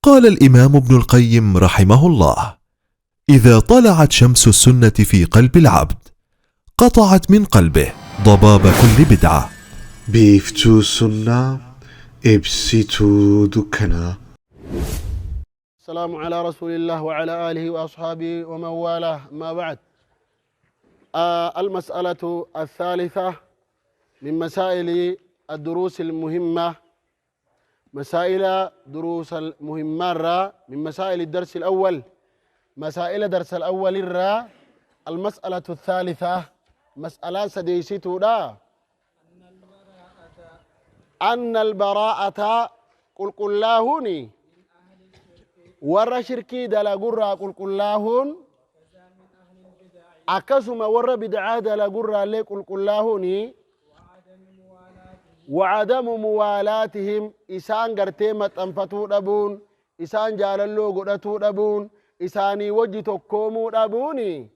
قال الإمام ابن القيم رحمه الله: إذا طلعت شمس السنة في قلب العبد قطعت من قلبه ضباب كل بدعة. Biiftuu Sunnaa, Ibsituu Dukkanaa. السلام على رسول الله وعلى آله وأصحابه ومن والاه، ما بعد. المسألة الثالثة من مسائل الدروس المهمة، مسائل دروس المهمة الرا من مسائل الدرس الأول، مسائل درس الأول الرا. المسألة الثالثة مسألة سديستو دا أن البراءة قل قلاهوني ور شركي دلقرا قل قلاهون أكسم ور بدعا دلقرا لي قل قلاهوني وعدم موالاتهم إسان قرتي متنفتو دبون إسان جاللو قدتو دبون إساني وجه تكومو دبوني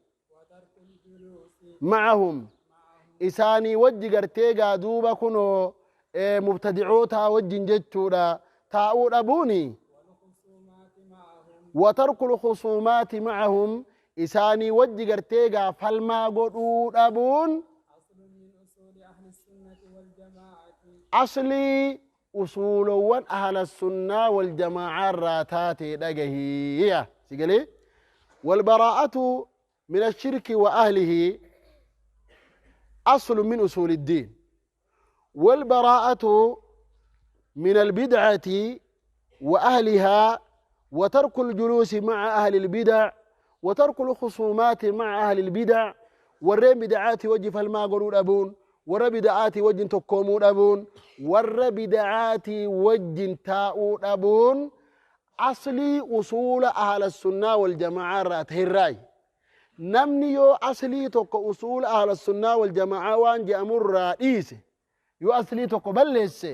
معهم إساني وجه قرتي قادوبا كنو مبتدعوتا وجه جتشودا تاؤ دبوني وترك الخصومات معهم إساني وجه قرتي قا فالما قدو دبون أصلي أصول أهل السنة والجماعة الراتات دقهية سيقلي. والبراءة من الشرك وأهله أصل من أصول الدين، والبراءة من البدعة وأهلها وترك الجلوس مع أهل البدع وترك الخصومات مع أهل البدع والرين بدعات وجه فالما قرون أبون ور بدعات وجه تكومون أبون ور بدعات وجه تاؤون أبون أصلي أصول أهل السنة والجماعة رأته الرأي. نمني يو أصلي تك أصول أهل السنة والجماعة وان جأمر رئيس يو أصلي تك بلس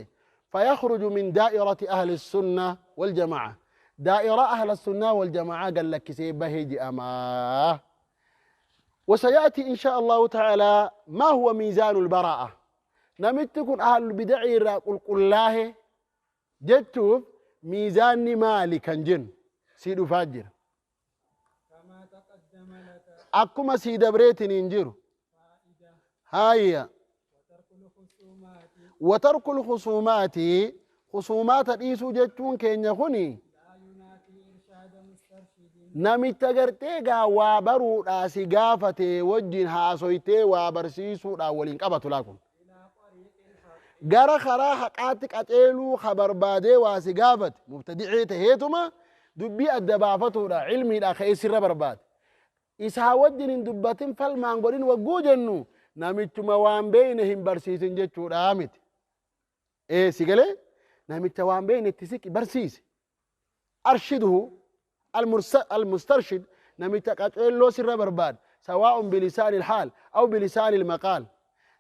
فيخرج من دائرة أهل السنة والجماعة. دائرة أهل السنة والجماعة قال لك سيبه جأما. وسيأتي إن شاء الله تعالى ما هو ميزان البراءة. نمتكن أهل البدع قل الله جتوب ميزان مالك جن سيد فاجر أكما سيد بريت ننجر هاي. وترك الخصومات خصومات إيسو جتون كين يخوني نمت غرتيغا وابرو راسي غافتي وجين هاسويتي وابرسيسو راولين قبطو لكم غرا خرا حقاتك اتيلو خبر بادي واسي غافت مبتدعي تهيتما دبي الدبافتو را علمي دا خيسر برباد إسا وجين دباتين فالمان غورين وغوجنو نمتما وان بينهم برسيسن جچو رامت ايه سيغلي نمت وان بين تسيك برسيس ارشده المسترشد نمت قتلو سر برباد سواء بلسان الحال أو بلسان المقال.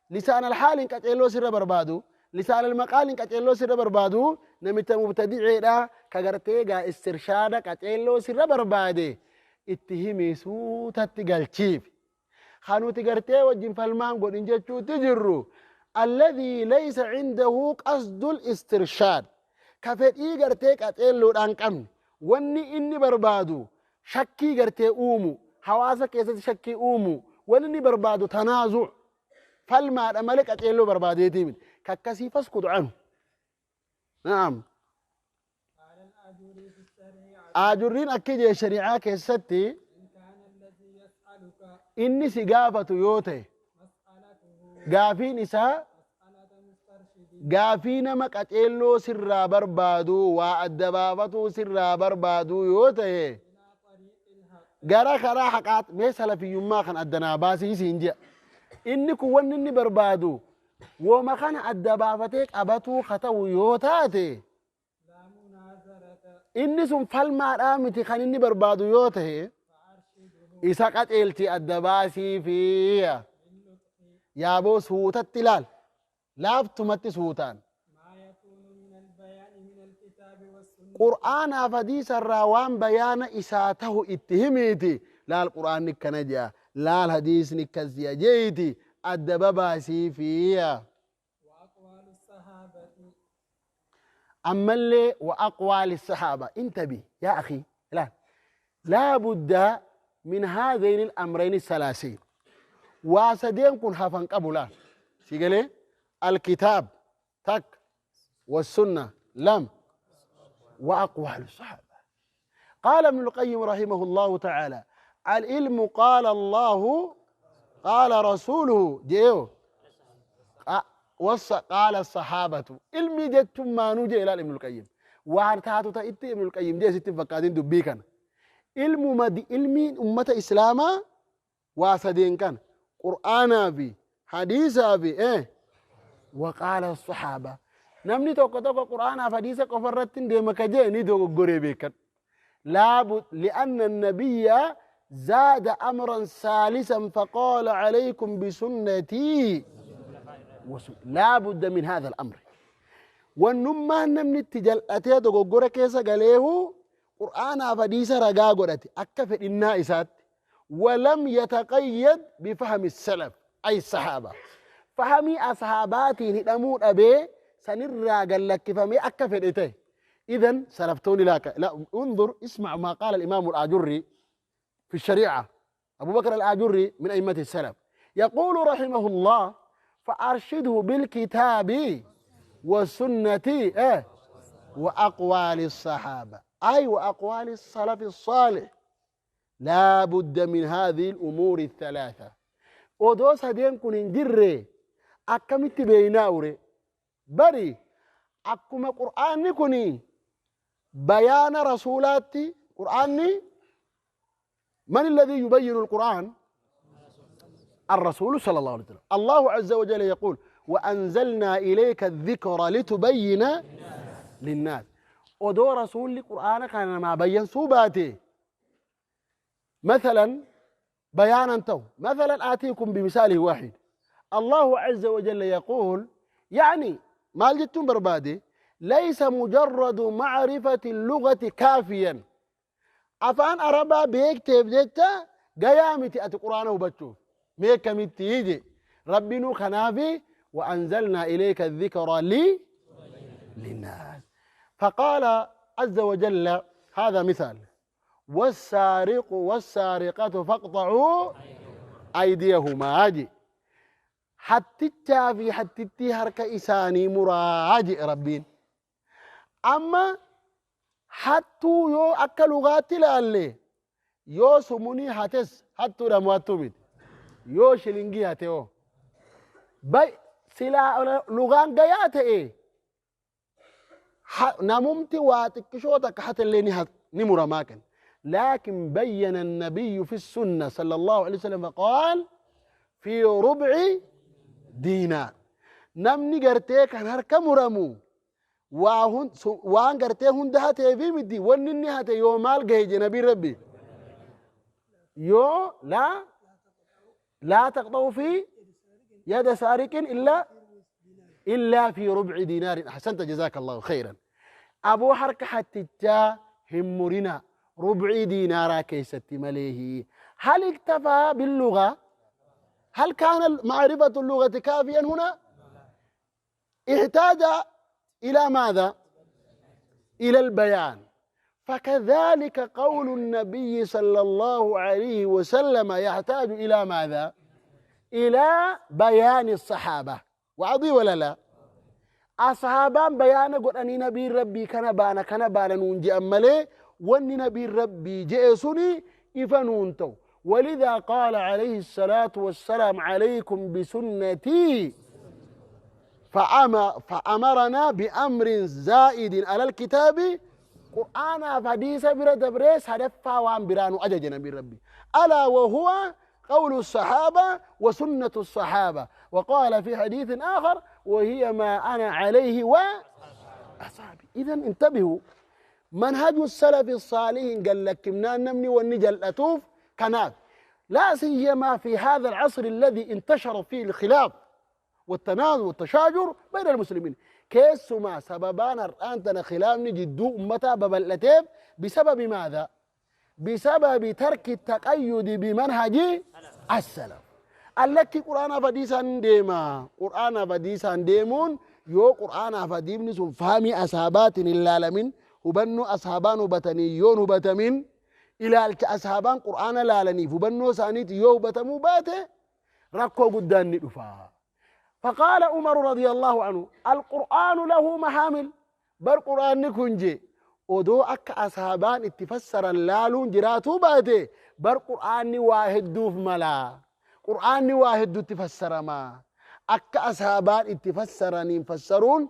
لسان الحال إن قتلو سر بربادو لسان المقال إن قتلو سر بربادو نمت مبتدع لا كغرتيغا استرشاد قتلو سر بربادي اتهمي سوتت قالشيف خانوتي غرتي وجين فالمان قد انجتشو تجرو الذي ليس عنده قصد الاسترشاد كفتي غرتي قتلو دانقم wanni inni barbaadu shakkii gartee uumu hawaasa keessatti shakkii uumu wanni inni barbaadu tanaazu falmaadha malee qaceelloo barbaadeetii miti kakkasii faskutu anu. Naam. Ajurriin akka jee shari'aa keessatti inni si gaafatu yoo ta'e gaafiin isaa gaafii nama qaceelloo sirraa barbaadu waa adda baafatuu sirraa barbaadu yoo ta'e gara karaa haqaat mee salafiyyummaa kan addanaa baasii siin jedha. Inni kun wanni inni barbaadu wooma kana adda baafatee qabatuu haa ta'u yoo taate inni sun falmaadhaa miti kan inni barbaadu yoo ta'e isa qaceelchi adda baasii fi yaaboo suutatti ilaal. لافتمت سوتان قرآن حديث الروان بيان إساته اتهميتي لا القرآن نكنجا لا الحديث نكزيا جيتي الدبابا سيفيا. أما اللي وأقوال الصحابة. انتبه يا أخي، لا بد من هذين الأمرين الثلاثين. واسدين كن هفن قبلا سيقلي الكتاب تك والسنة لم وأقوال الصحابة. قال ابن القيم رحمه الله تعالى: العلم قال الله قال رسوله جيو قال الصحابة. علمي جتم ما نوجه إلى ابن القيم وارتاتو تأتي ابن القيم جي ست فقادين دبيكنا. علم مدي علمي أمة إسلاما واسدين كان قرآن بي حديث بي إيه وقال الصحابة. نمني توكو توكو قرآن حديث كفرتين دي مكجي ني دوغو غوري بيكن. لابد، لأن النبي زاد أمرا ثالثا فقال عليكم بسنتي، لا بد من هذا الأمر. والنما نمني تجلأتي دوغو غوري كيسا قاليه قرآن حديث رقا غورتي أكفر النائسات، ولم يتقيد بفهم السلف أي الصحابة. فهمي أصحاباتي ندمون أبي سنرى قال لك فهمي أكفر إتي. إذن سلفتوني لك لا. انظر اسمع ما قال الإمام الآجري في الشريعة، أبو بكر الآجري من أئمة السلف، يقول رحمه الله: فأرشده بالكتاب والسنة إيه؟ وأقوال الصحابة، أي وأقوال السلف الصالح. لا بد من هذه الأمور الثلاثة. ودوس هدين كن انجري أكمت بيناوري بري أكما قرآن كني بيان رسولاتي قرآني. من الذي يبين القرآن؟ الرسول صلى الله عليه وسلم. الله عز وجل يقول: وأنزلنا إليك الذكر لتبين للناس. ودو رسول القرآن كان ما بين صوباتي مثلا بيانا تو. مثلا آتيكم بمثال واحد. الله عز وجل يقول، يعني ما جتم بربادي، ليس مجرد معرفة اللغة كافيا. أفان أربا بيكتب جتا قيامتي أتي قرآن وبتشوف ميكا يجي ربنا خنافي وأنزلنا إليك الذكر لي للناس. فقال عز وجل، هذا مثال: والسارق والسارقة فاقطعوا أيديهما. أجي حتى التافي حتى التهرك إساني مراجع ربين. أما حتى يو أكلوا غاتي لالي يو سموني هاتس حتى رمواتو بيت يو شلنجي هاتيو باي سلا لغان قياته إيه نممتي واتكشوتك حتى اللي نمر ماكن. لكن بين النبي في السنة صلى الله عليه وسلم فقال في ربع دينار. نمني قرتي كان هركا مرمو وان قرتي هندها تيفي مدي ونني هاتي يو مال جهج نبي ربي يو لا تقطعوا في يد سارق إلا في ربع دينار. أحسنت جزاك الله خيرا. أبو حركة حتى همرنا ربع دينار كيست مليه. هل اكتفى باللغة؟ هل كان معرفة اللغة كافيا هنا؟ احتاج إلى ماذا؟ إلى البيان. فكذلك قول النبي صلى الله عليه وسلم يحتاج إلى ماذا؟ إلى بيان الصحابة. وعضي ولا لا؟ أصحابان بيان قل أني نبي ربي كان بانا كان بانا نونجي أمالي وأني نبي ربي جئسني إفنونتو. ولذا قال عليه الصلاة والسلام: عليكم بسنتي، فأمرنا بأمر زائد على الكتاب. قرآن فديس برد بريس هدفا وان برانو أجج نبي ربي، ألا وهو قول الصحابة وسنة الصحابة. وقال في حديث آخر: وهي ما أنا عليه وأصحابي. إذن انتبهوا، منهج السلف الصالح قال لك منا نمني والنجل أتوف كناف، لا سيما في هذا العصر الذي انتشر فيه الخلاف والتنازع والتشاجر بين المسلمين. كيسما سببان الآن تنا خلاف نجدو أمتا ببلتيب بسبب ماذا؟ بسبب ترك التقيد بمنهج السلف. قال لك قرآن فديسان ديما، قرآن فديسان ديمون Yoo qur'aanaaf hadiifni sun fahamii ashaabaatiin hin laalamin, hubannoo ashaabaan hubatanii yoon hubatamin, ilaalcha ashaabaan qur'aana laalaniif hubannoo isaaniitiin yoo hubatamuu baate rakkoo guddaan ni dhufa. فقال عمر رضي الله عنه القرآن له محامل بر قرآن كنجي odoo akka ashaabaan itti fassaran laaluun jiraatuu baate bar qur'aanni waa hedduuf mala, qur'aanni waa hedduutti fassarama, akka ashaabaan itti fassaraniin fassaruun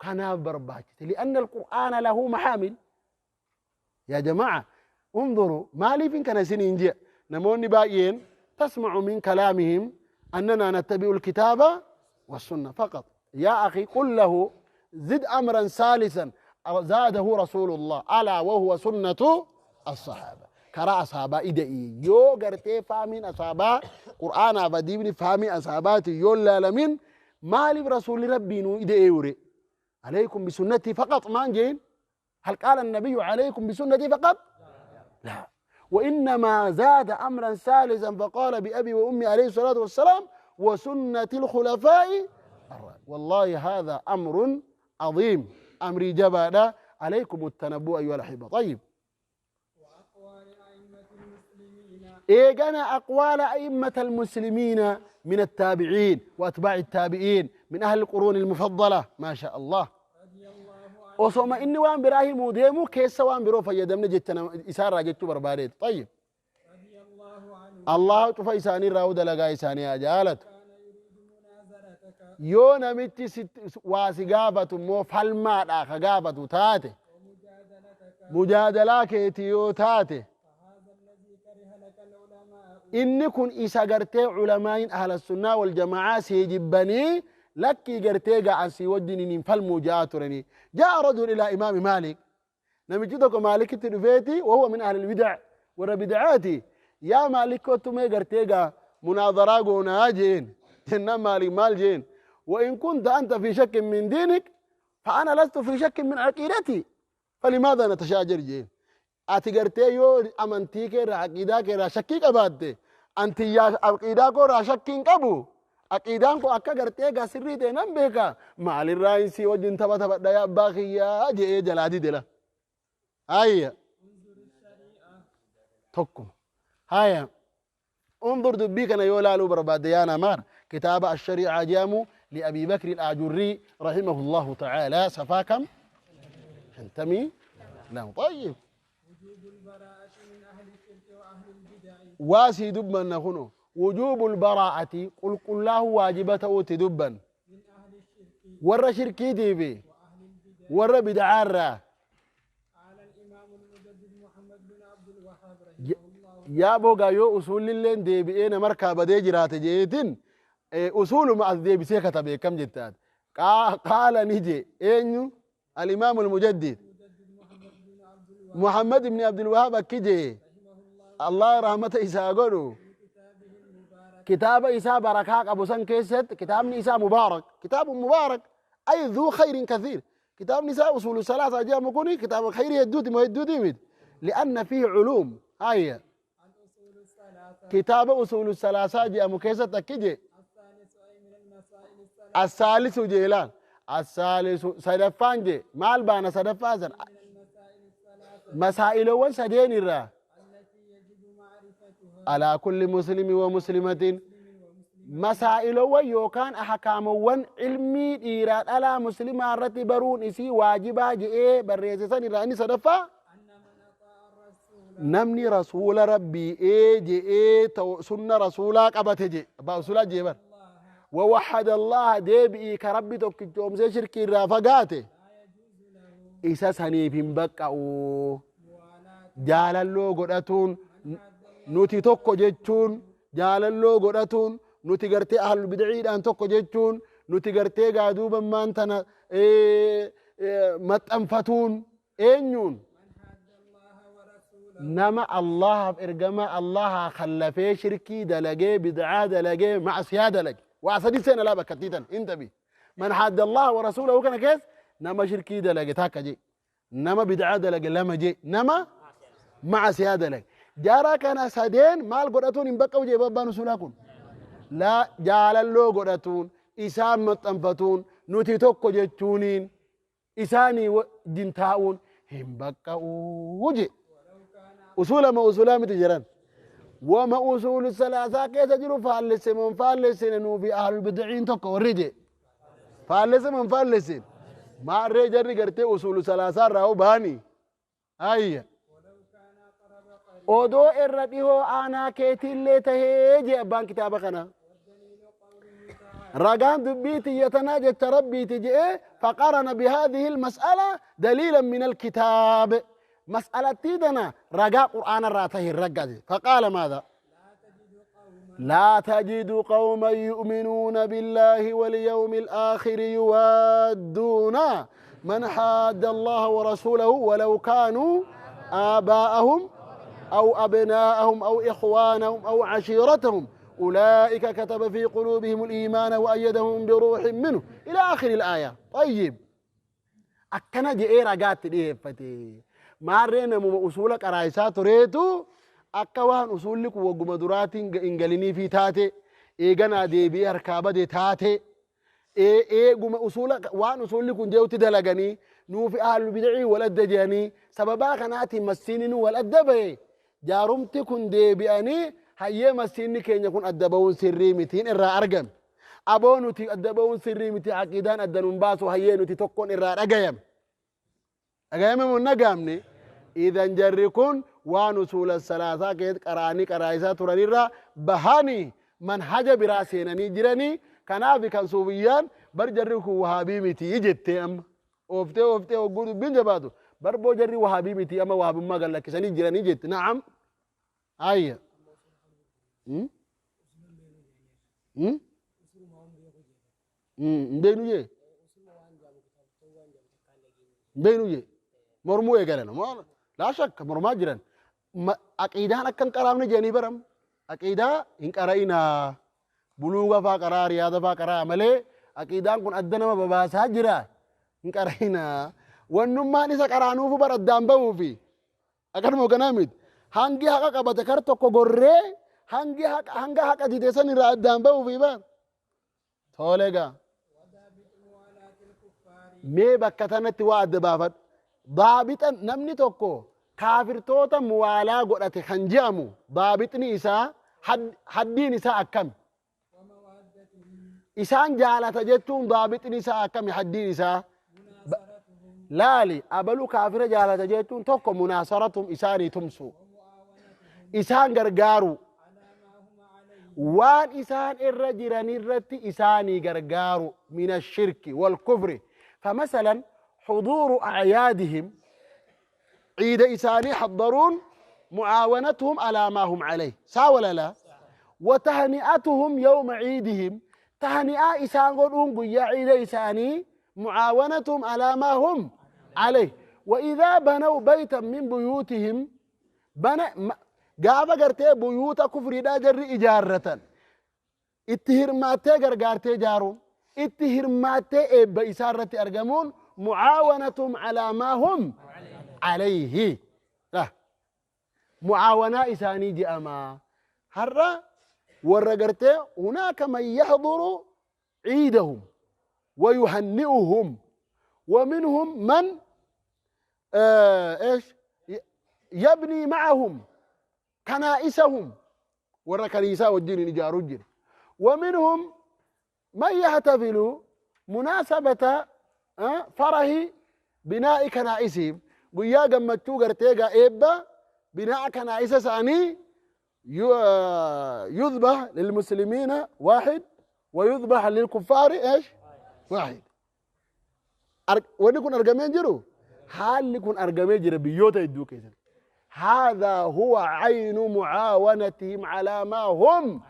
kanaaf barbaachise. Li'anna alqur'aana lahu maxaamil. Yaa jamaa'a, unzuru, maaliifin kana isiniin jea? Namoonni baay'een tasmacu min kalaamihim annanaa nattabi'u alkitaaba والسنة فقط. يا أخي قل له زد أمرا ثالثا زاده رسول الله ألا وهو سنة الصحابة. كرا أصحابا إدئي يو قرتي فامين أصحابا قرآن أفديبني فامي أصحاباتي يو لالمين مالي برسول ربي نو إدئي وري عليكم بسنتي فقط. ما نجين هل قال النبي عليكم بسنتي فقط؟ لا، وإنما زاد أمرا ثالثا فقال بأبي وأمي عليه الصلاة والسلام وسنة الخلفاء. والله هذا أمر عظيم، أمري جبادة، عليكم التنبؤ أيها الأحبة. طيب، إيجانا أقوال أئمة المسلمين من التابعين وأتباع التابعين من أهل القرون المفضلة ما شاء الله. وصوم إني وان براهيم وديمو كيس وان برو فيدمنا جتنا إسارة جتو برباريت. طيب، الله تفا إساني راود لغا إساني أجالت yoo namichi waa si gaafatu immoo falmaadha ka gaafatu taate, mujaadalaa keetii yoo taate, inni kun isa gartee culamaayin ahla sunnaa wal jamaa'aa sii jibbanii lakkii gartee ga'an sii wajjin hin falmuu ja'a turanii. Jaa rajul ilaa imaami Maalik, namichi tokko Maalikitti dhufeeti, wahuwa min ahli lbidac, warra bidcaati. Yaa Maalik, kottu mee gartee gaa munaadaraa goonaa jeen. Jennaan Maalik maal jeen? وإن كنت أنت في شك من دينك فأنا لست في شك من عقيدتي فلماذا نتشاجر جين؟ Ati gartee yoo amantii kee irraa aqiidaa kee irraa shakkii qabaatte, anti yaa aqiidaa koo irraa shakkii hin qabu, aqiidaan koo akka gartee gaa sirrii ta'e nan beeka, maalirraa hin sii wajjin tapha taphadha yaa abbaa kiyyaa je'ee jalaa didela. Hayya tokkuma haya انظر dubbii kana yoo laaluu barbaadde yaa namaan, kitaaba الشريعة jedhamu لأبي بكر الآجري رحمه الله تعالى، صفا كم؟ 52. طيب، واسي دبا نخنو وجوب البراءة قل قل له واجبته تدبا ور شركي دي ور بدعارة. يا بوغا يو أصول اللين دي بئين مركب دي جرات جيتين أصول ما دي بسي كتب كم جتات. قال نجي إنه الإمام المجدد محمد بن عبد الوهاب كجي الله رحمة إساء قولوا كتاب إساء بركاك أبو سن كيست، كتاب إساء مبارك، كتاب مبارك أي ذو خير كثير. كتاب نساء أصول الثلاثة جاء مكوني كتاب خير يدودي ما يدودي لأن فيه علوم. هاي كتاب أصول الثلاثة جاء مكيسة كجي الثالث جيلان الثالث سدفان جي مال بانا سدفازن مسائل وان سدين الرا على كل مسلم ومسلمة مسائل ويوكان أحكام وان علمي إيراد على مسلم الرتي برون إسي واجبا جي بريزسان الراني سدفا نمني رسول ربي إيه جي إيه سنة رسولك أبتجي بأسولا جيبر ووحد الله ديبئي كربي توكيتوم زي شركي رافقاته إسا سنيفين بقعو جالالو قدتون نوتي توكو جيتون جالالو قدتون نوتي قرتي أهل البدعي أن توكو جيتون نوتي قرتي قادوبا ما انتنا إيه إيه متأنفتون إينيون نما الله إرجما الله خلفه شركي دلقي بدعا دلقي معصية دلقي وعصدي سنة لا بكتيتا انتبه من حد الله ورسوله كان كيس نما شركي دلقي تاكا جي نما بدعا دلقي لما جي نما معصية دلقي جارا كان سادين مال قرأتون إن وجي بابا نسولاكم لا جال اللو قرأتون إسام متنفتون Nuti tokko jechuuniin isaanii wajjin taa'uun hin baqqa'uu je. Usuula ma usuulaa miti jedhan. Wama usuulu salaasaa keessa jiru faallesse moo hin faallessine nuufi ahlul bid'iin tokko warri je. Faallesse moo hin faallessine? Maarree jarri gartee usuulu salaasaa irraa hoo baanii? Hayya. Odoo irra dhihoo aanaa keetiillee tahee jee abbaan kitaaba kanaa. Ragaan dubbii tiyya tanaa jecha Rabbiiti je'ee faqarana bihaadhihi almas'ala daliilan min alkitaab. Mas'alattii tana ragaa Qur'aana irraa tahe raggaase. Faqaala maadha? لا تجد قوما يؤمنون بالله واليوم الآخر يوادون من حاد الله ورسوله ولو كانوا آباءهم أو أبناءهم أو إخوانهم أو عشيرتهم أولئك كتب في قلوبهم الإيمان وأيدهم بروح منه إلى آخر الآية. طيب أكنا جئ رقات ديفتي ما رينا أصولك أرايسات ريتو akka waan usulli kun wagguma duraatiin hin galiniifii taate eeganaa deebi'ee harkaa bade taate eeguma usula waan usulli kun jehutti dalaganii nuufi ahlu bid'ii wal adda jedhanii sababaa kanaatiin masiinni nu wal adda bahe jaarumti kun deebi'anii hayyee masiinni keenya kun adda bahuun sirrii mitiin irraa argame. Aboo nuti adda bahuun sirrii miti aqiidaan adda nun baasu hayyee nuti tokkoon irraa dhagayame. Dhagayame moo hin dhagayamne? Idan jarri kun waan usuula salaasaa keessatti qaraanii qaraayisaa turanirraa bahanii manhaja biraa seenanii jiranii. Kanaaf kan suufiyyaan bar jarri kun wahaabii miti jettee amma ooftee ooftee hogguu dubbiin jabaatu barboo jarri wahaabii miti amma wahaabummaa gad lakkisanii jiranii jette. Na'am. Ayya. Hin beeknu jee? Hin beeknu jee? Mormuu eegalan. Laa shakka mormaa jiran. Aqiidaan akka hin qaraamne jedhanii baram. Aqiidaa hin qara'inaa. Buluuga faa qaraa, riyaada faa qaraa malee aqiidaan kun adda nama babaasaa jira. Hin qara'inaa. Wannummaan isa qaraanuufu bara addaan bahuufi. Akkanuma kanaa miti. Hangi haqa qabate kar tokko gorree hangi haqa hanga haqa dide san irraa addaan bahuufi bar. Tole gaa. Mee bakka tanatti waa adda baafadhu. Daabixan namni tokko kaafirtoota muwaalaa godhate kan je'amu daabixni isaa haddiin isaa akkami? Isaan jaalata jechuun daabixni isaa akkami haddiin isaa? Laali abalu kaafira jaalata jechuun tokko munaasaratum isaanii tumsu. Isaan gargaaru. Waan isaan irra jiran irratti isaanii gargaaru min ashirki wal kufri. فمثلا حضور أعيادهم عيد إساني حضرون معاونتهم على ما هم عليه سا ولا لا؟ وتهنئتهم يوم عيدهم تهنئة إسان قدون قيا عيد إساني معاونتهم على ما هم عليه. وإذا بنوا بيتا من بيوتهم بنى قابا قرتي بيوت كفر دا جر إجارة اتهر ما تقر قارتي جارو اتهر ما تئب إسارة أرجمون معاونتهم على ما هم عليه. لا معاونة إساني جي أما هرة ورقرتي هناك من يحضر عيدهم ويهنئهم ومنهم من إيش يبني معهم كنائسهم ورا كنيسة والدين نجار الجن، ومنهم من يحتفل مناسبة فرح بناء كنائسهم قيا قمتو قرتيغا إيبا بناء كنائس ساني يذبح للمسلمين واحد ويذبح للكفار إيش واحد. ونكون أرقامين جرو حال نكون أرقامين جرو بيوتا يدوك. هذا هو عين معاونتهم على ما هم.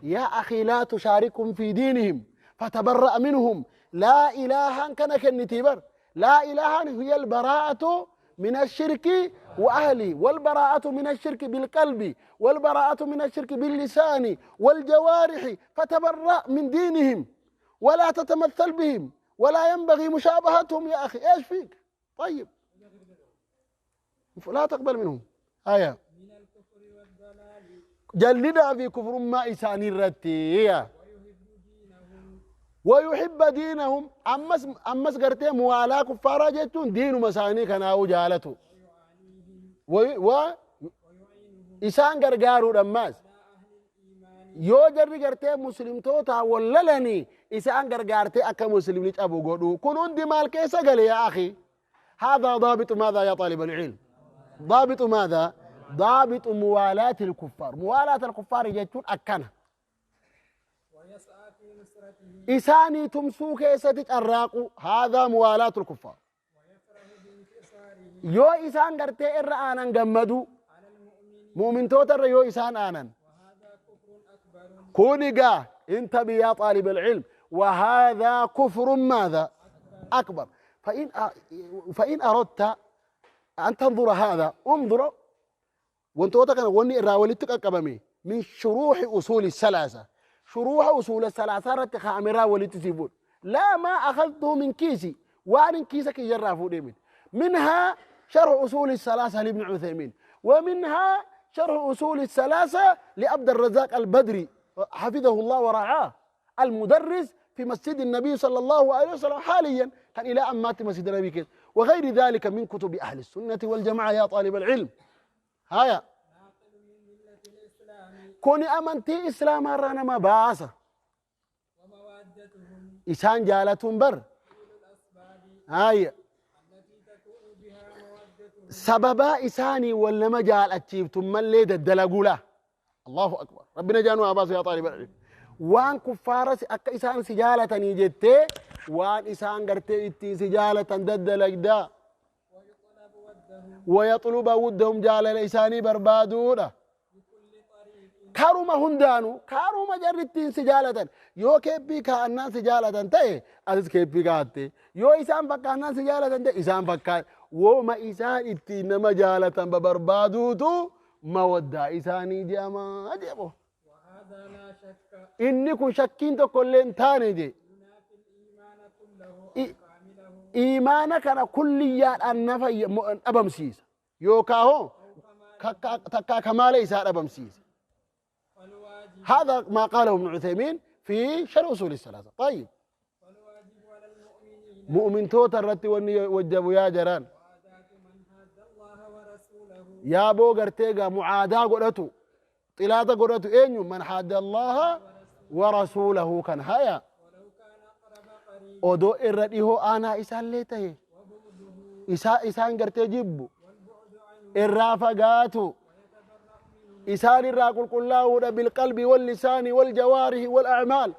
يا أخي لا تشاركهم في دينهم فتبرأ منهم. لا إله كان كالنتيبر، لا إله هي البراءة من الشرك وأهله، والبراءة من الشرك بالقلب، والبراءة من الشرك باللسان والجوارح، فتبرأ من دينهم ولا تتمثل بهم ولا ينبغي مشابهتهم. يا أخي إيش فيك؟ طيب لا تقبل منهم. آية جلدها في كفر ما إساني الرتية ويحب دينهم أمس قرتي موالاة كفارة جتون دين مساني كناو جالته و إسان قرقارو رماز yoo jarri gartee muslimtoota wallalanii isaan gargaartee akka muslimni cabu godhu kun hundi maal keessa gale yaa akhi هذا ضابط ماذا يا طالب العلم؟ ضابط ماذا؟ ضابط موالاة الكفار. موالاة الكفار جتون أكنا إساني تمسو كيستك الراقو هذا موالاة الكفار. يو إسان قرتي إرآنا قمدو مؤمن توتر يو إسان آنا كوني انتبه يا طالب العلم، وهذا كفر ماذا؟ أكبر. فإن أردت أن تنظر هذا انظر وانت وني راولتك أكبمي من شروح أصول الثلاثة. شروح أصول الثلاثة رتخ أمرا ولتسيبون لا ما أخذته من كيسي وعن كيسك يجرافو ديمين. منها شرح أصول الثلاثة لابن عثيمين، ومنها شرح أصول الثلاثة لعبد الرزاق البدري حفظه الله ورعاه، المدرس في مسجد النبي صلى الله عليه وسلم حاليا، كان إلى أن مات مسجد النبي كيس، وغير ذلك من كتب أهل السنة والجماعة يا طالب العلم. هيا كوني أمنتي إسلام رانا ما باسة إسان جالتهم بر هاي سببا إساني ولا ما جال أتشيبتم من ليد الدلقولة. الله أكبر، ربنا جانو أباس يا طالب العلم. وان كفارة أكا إسان سجالة نيجتي وان إسان قرتي إتي سجالة ددلق دا ويطلب ودهم جال الإساني بربادونا كاروما هندانو كاروما جرتين سجالة يو كيبي كأنان سجالة تي أساس كيبي كاتي يو إسان فكأنان سجالة تي إسان فكان وما إسان إتي نما جالة ببربادوتو مودة إساني جاما أجيبه. وهذا لا شك إني كن شكين تقولين تاني دي إيمانك أنا كليات النفي أبمسيس يوكاهو تكا كمال إسان أبمسيس. هذا ما قاله ابن عثيمين في شرح أصول الثلاثة. طيب مؤمن توتر رتي وجبوا يا جران يا بو قرتيغا معاداة قرأتو طلاطة قرأتو إنيو من حاد الله ورسوله كان هيا ودو إرديه أنا إسان ليته إسان قرتي جيبو الرافقاتو إسان الراقل كله بالقلب واللسان والجوارح والأعمال.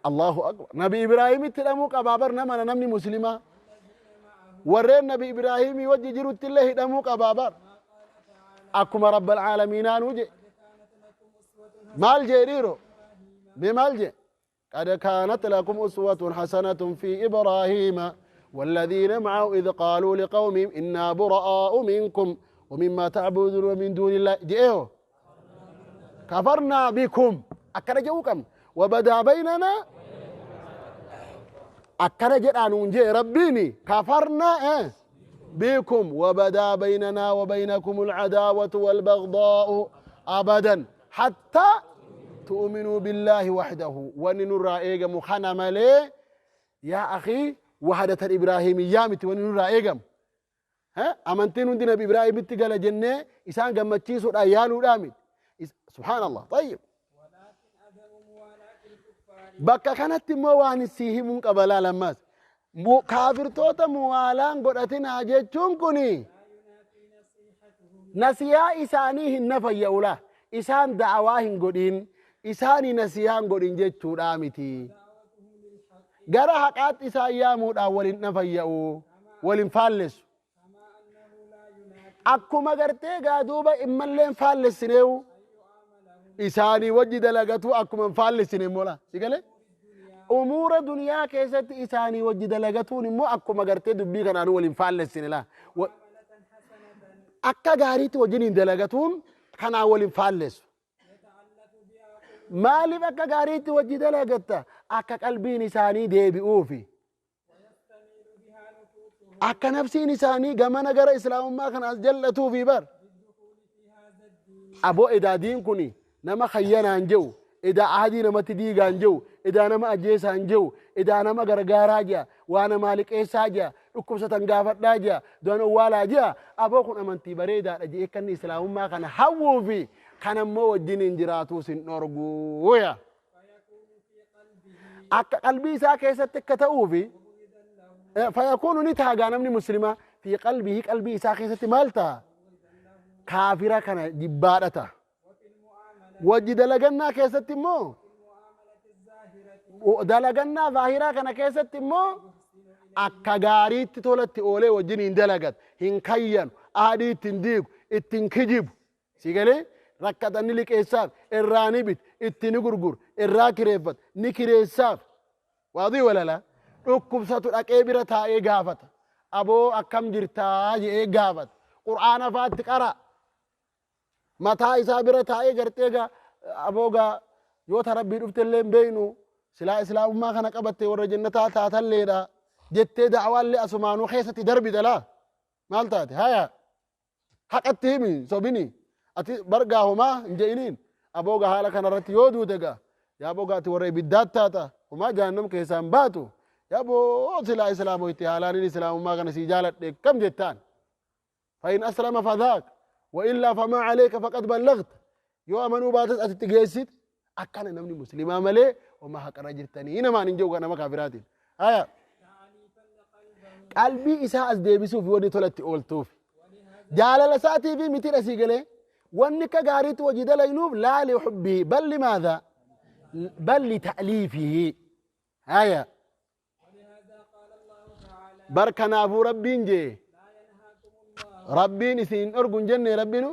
الله أكبر. نبي إبراهيم تلموك أبابر نما نمني مسلمة ورين نبي إبراهيم وجه جرت الله دموك أبابر أكما رب العالمين وجه مال جريرو بمال جي قد كانت لكم أسوة حسنة في إبراهيم والذين معه إذ قالوا لقومهم إنا براء منكم ومما تعبدون ومن دون الله جئوا كفرنا بكم أكرجوكم وبدا بيننا أكرج أنون جئ ربيني كفرنا بكم وبدا بيننا وبينكم العداوة والبغضاء أبدا حتى تؤمنوا بالله وحده. وننرى إيجا مخانا مالي يا أخي وحدة الإبراهيمية متي وننرى إيجا ها أمنتين عندنا بإبراهيم تقال جنة إسان قمتشيس والأيان والآمن سبحان الله. طيب bakka kanatti immoo waan isii himuun qaba laalammaas kaafirtoota muwaalaan godhatinaa jechuun kuni nasiyaa isaanii hin nafayya'ula isaan da'awaa hin godhin isaanii nasiyaa hin godhin jechuudha miti gara haqaatti isaan yaamuudhaan walin nafayya'u walin faallessu akkuma gartee gaa duuba immallee hin faallessineewu isaanii wajji dalagatu akkuma hin faallessine mola si galee umuura duniyaa keessatti isaanii wajji dalagatuun immoo akkuma gartee dubbii kanaan waliin faallessine laa akka gaariitti wajjin hin dalagatuun kanaan waliin faallessu. Maaliif akka gaariitti wajji dalagatta akka qalbiin isaanii deebi'uufi akka nafsiin isaanii gamana gara islaamummaa kana as jallatuufi bar aboo edaadiin kuni nama khayyanaan jiru Edaa ahadii namatti diigaan jiru, edaa nama ajjeesaan jiru, edaa nama gargaaraa jira, waa namaa liqeessaa jira, dhukkubsatan gaafadhaa jira, du'an owwaalaa jira. Aboo kun amantii bareedaadha jedhee akka inni islaamummaa kana hawwuu fi kan ammoo wajjin hin jiraatuu sin dhorguuya. Akka qalbii isaa keessatti akka ta'uufi fayakuunu ni taagaa namni muslimaa fi qalbii qalbii isaa keessatti maal ta'a? Kaafira kana jibbaadha ta'a. Wajji dalagannaa keessatti immoo dalagannaa zaahiraa kana keessatti immoo akka gaariitti tolatti oolee wajjin hin dalagatu, hin kayyanu, aadii ittiin diigu, ittiin kijibu. Si galee rakkatan ni liqeessaaf, irraa ni bit, itti ni gurguru, irraa kireeffatu, ni kireessaaf. Waadii walala dhukkubsatu dhaqee bira taa'ee gaafata. Aboo akkam jirtaa jedhee gaafata. Qur'aana faatti qara. Mataa isaa bira taa'ee gartee gaa aboo gaa yoo ta rabbii dhufte illee hin beeknu silaa islaamummaa kana qabatte warra jannataa taatalleedha jettee da'awaallee asumaanuu keessatti darbita laa maal taate haya haqatti himi sobini ati bargaa homaa hin je'iniin aboo gaa haala kanarratti yoo duute gaa yaa aboo gaa ati warra ibiddaat taata homaa jahannam keessaa hin baatu yaa aboo silaa islaamoyte haalaanin islaamummaa kana sii jaaladhe kam jettaan. فإن أسلم فذاك وإلا فما عليك فقد بلغت. yoo amanuu baates ati itti geessit akkana namni muslimaa malee homaa haqarra jirtanii namaan hin jiru nama kaafiraatiin. Haya. Qalbii isaa as deebisuuf wanni tolatti ooltuuf. Jaalala isaatii fi mitiin asii galee wanni akka gaariitti hojii dalaynuuf laa li hubbii bal limaadha bal li ta'liifihi. Haya. Bar kanaafuu rabbiin jee rabbiin isin hin dhorgu hin jenne rabbinu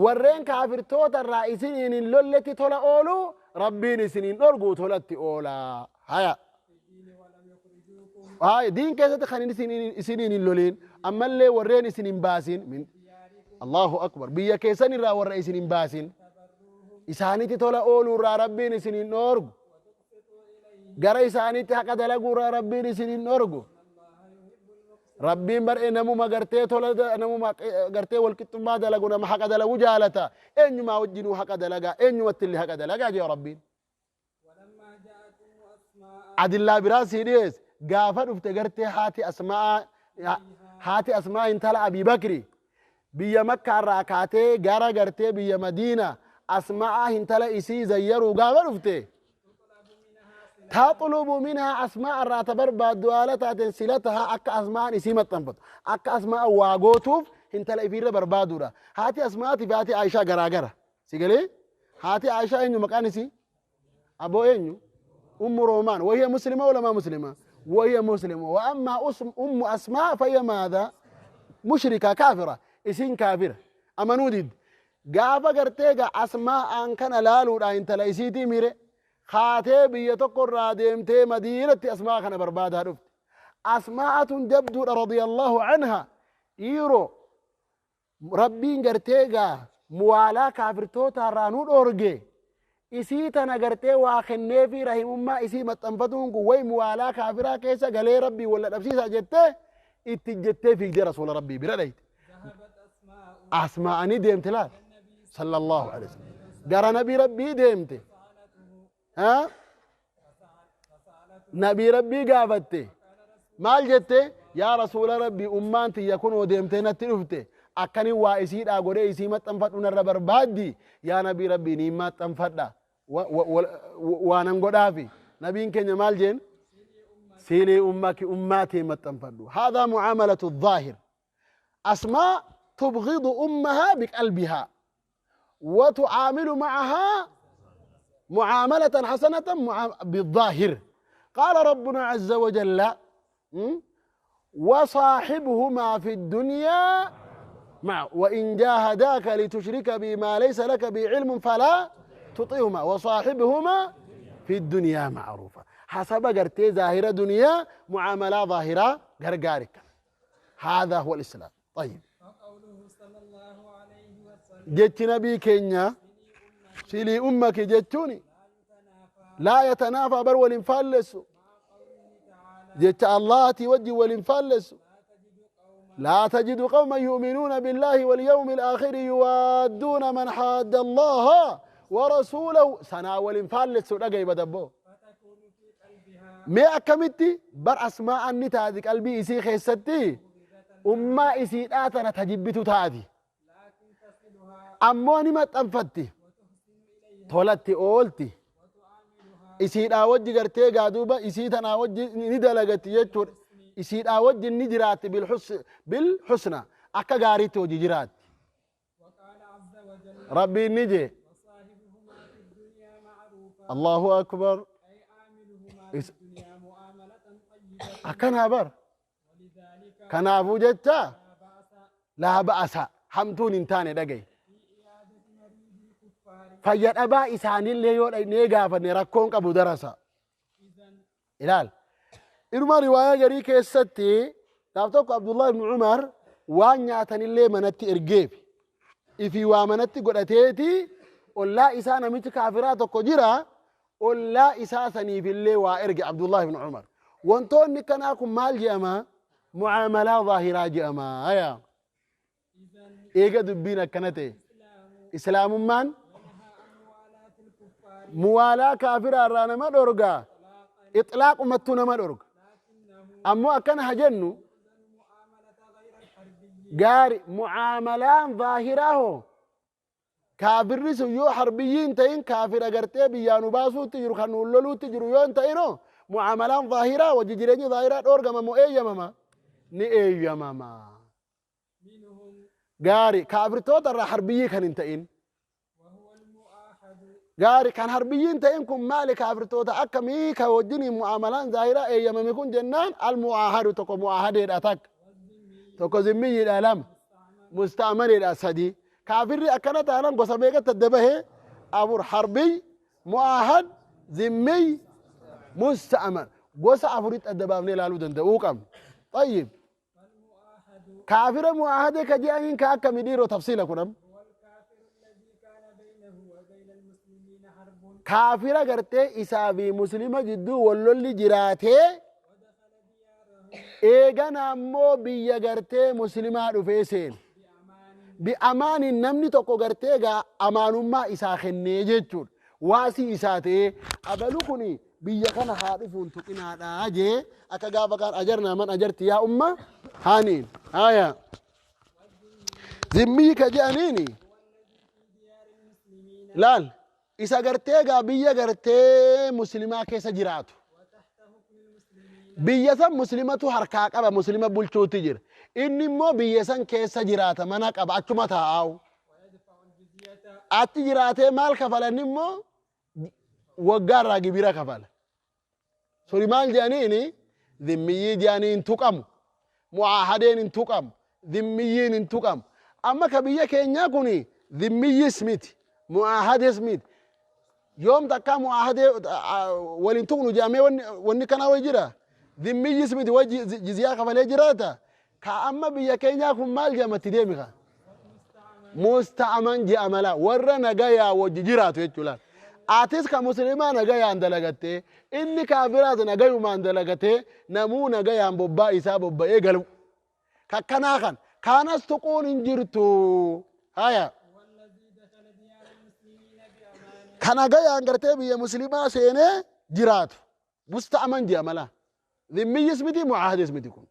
warreen kaafirtoota irraa isiniin hin lolletti tola oolu rabbiin isin hin dhorgu tolatti oola. Haya. Haya diin keessatti kan isiniin hin loliin ammallee warreen isin hin baasin Allahu akbar biyya keessan irraa warra isin hin baasin isaanitti tola ooluu irraa rabbiin isin hin dhorgu. Gara isaaniitti haqa dalaguu irraa rabbiin isin hin dhorgu. Rabbiin bar'ee namuma gartee tola namuma gartee walqixxummaa dalagu nama haqa dalagu jaalata. Eenyumaa wajjinuu haqa dalagaa eenyumatti illee haqa dalagaa jee rabbiin. Adillaa biraa sii dhiyeesse gaafa dhufte gartee haati asmaa haati asmaa intala Abii Bakri biyya Makkaa irraa kaatee gara gartee biyya Madiina asmaa intala isii zayyaruu gaafa dhufte. Taxlubu minhaa asmaa irraa ta barbaaddu haala taateen silatahaa akka asmaan isii maxxanfatu akka asmaa waa gootuuf intala ifiirra barbaaduudha. Haati asmaati fi haati Aayishaa garaagara. Si galee? Haati Aayishaa eenyu maqaan isii? Aboo eenyu? Ummu Roomaan. Wahiya muslima wala maa muslima? Wahiya muslima. Wa ammaa ummu asmaa fahiya maadha? Mushrika kaafira. Isiin kaafira. Amanuu didde. Gaafa gartee gaa asmaa'aan kana laaluudhaan intala isiitii mire kaatee biyya tokko irraa deemtee madiinatti asmaa kana barbaadaa dhufte. Asmaa'atun jabduudha radiyallahu anha dhiiroo rabbiin gartee gaa muwaalaa kaafirtoota irraa nu dhoorge isii tana gartee waa kenneefii rahimummaa isii maxxanfatuun kun way muwaalaa kaafiraa keessa galee rabbii walla dhabsiisaa jettee itti jettee fiigdee rasuula rabbii bira dhayte. Asmaa'anii deemte laal sallallahu alaihi wasallam gara nabii rabbii deemte. Ha? Nabii rabbii gaafatte maal jette yaa rasuula rabbii ummaan tiyya kunoo deemtee natti dhufte akkanin waa isiidhaa godhee isii maxxanfadhu narra barbaaddi yaa nabii rabbii niin maxxanfadha waanan godhaafi nabiin keenya maal jeen silii ummaki ummaa tee maxxanfadhu haadhaa mucaamalatu dhaahir asmaa tubghidu ummahaa biqalbihaa وتعامل معها معاملة حسنة بالظاهر. قال ربنا عز وجل وصاحبهما في الدنيا مع وإن جاهداك لتشرك بما ليس لك بعلم فلا تطيعهما وصاحبهما في الدنيا معروفة. حسب قرتي ظاهرة دنيا معاملة ظاهرة قرقارك. هذا هو الإسلام. طيب جت نبي كينيا سيلي أمك جتوني لا يتنافى بر ولنفلس جت الله تودي ولنفلس لا تجد قوما يؤمنون بالله واليوم الآخر يوادون من حاد الله ورسوله سنا ولنفالس دغاي بدبو مي اكمتي بر اسماء اني تادي قلبي اسي خيستي امما اسي داتنا تجبتو تادي اموني ما تنفتي تولتي اولتي isiidhaa wajji gartee gaaduuba isii tanaa wajji ni dalagatti jechuudha. Isiidhaa wajji ni jiraatti bilhusna akka gaariitti hojii jiraatti. Rabbiin ni jee Allahu akbar akkanaa bar kanaafuu jecha laa ba'asa hamtuun hin taane dhagaye. Fayyadhabaa isaanillee yoo dhaqnee gaafanne rakkoon qabu darasa. Ilaal. Irma riwaayaa garii keessatti gaaf tokko Abdullah ibn Umar waan nyaatanillee manatti ergeef ifii waa manatti godhateeti ollaa isaa namichi kaafiraa tokko jira ollaa isaa saniifillee waa erge Abdullah ibn Umar. Wantoonni kanaa kun maal jedhama? Mucaamalaa zaahiraa jedhama. Eega dubbiin akkana ta'e. Islaamummaan muwaalaa kaafiraa irraa nama dhorga ixlaaqumattuu nama dhorga ammoo akkana ha jennu gaari mucaamalaan zaahiraa hoo kaafirri sun yoo harbiyyiin ta'in kaafira gartee biyyaa nu baasuutti jiru kan nuun loluutti jiru yoo hin ta'inoo mucaamalaan zaahiraa wajji jireenyi zaahiraa dhorgama moo eeyyamama ni eeyyamama gaari kaafirtoota irraa harbiyyii kan hin ta'in gaari kan harbiyyiin ta'in kun maali kaafirtoota akkamii ka wajjiniin mu'amalaan zaahiraa eeyyamame kun jennaan almu'aahadu tokko mu'aahadeedha takka tokko zimmiyyiidha lama musta'maneedha sadi kaafirri akkana taanan gosa meeqatti adda bahee afur harbiy mu'aahad zimmiy musta'man gosa afuritti adda baafnee ilaaluu danda'uu qabna. طيب kaafira mu'aahade ka je'aniin ka akkamii dhiiroo tafsiila kunam kaafira gartee isaa fi muslima jidduu wallolli jiraatee eegana ammoo biyya gartee muslimaa dhufee seene bi'amaaniin namni tokko gartee gaa amaanummaa isaa kennee jechuudha waasii isaa ta'ee abalu kun biyya kana haa dhufuun tuqinaadhaa jee akka gaafa kaan ajarnaa man ajarti yaa umma haaniin haya zimmii ka je'aniini laal isa gartee gaa biyya gartee muslimaa keessa jiraatu biyya san muslimatu harkaa qaba muslima bulchuutti jira inni immoo biyya san keessa jiraata mana qaba achuma taa'awu achi jiraatee maal kafalan immoo waggaarraa gibira kafala suni maal jedhaniini zimmiyyi jedhanii hin tuqamu mu'aahadeen hin tuqamu zimmiyyiin hin tuqamu amma ka biyya keenyaa kun zimmiyyis miti mu'aahades miti yoom takka mu'aahadee waliin tuqnu jedhamee wanni kanaa wayi jira zimmiyyis miti wayi jizyaa kafalee jiraata ka amma biyya keenyaa kun maal jedhamatti deemi ka musta'aman jedhama laa warra nagayaa wajji jiraatu jechuudha atis ka muslimaa nagayaan dalagattee inni kaafiraas nagayumaan dalagatee namuu nagayaan bobbaa isaa bobba'ee galu kakkanaa kan kaanas tuquun hin jirtu haya ka nagayaan gartee biyya muslimaa seenee jiraatu musta'aman jedhama laa zimmiyyis miti mu'aahadis miti kun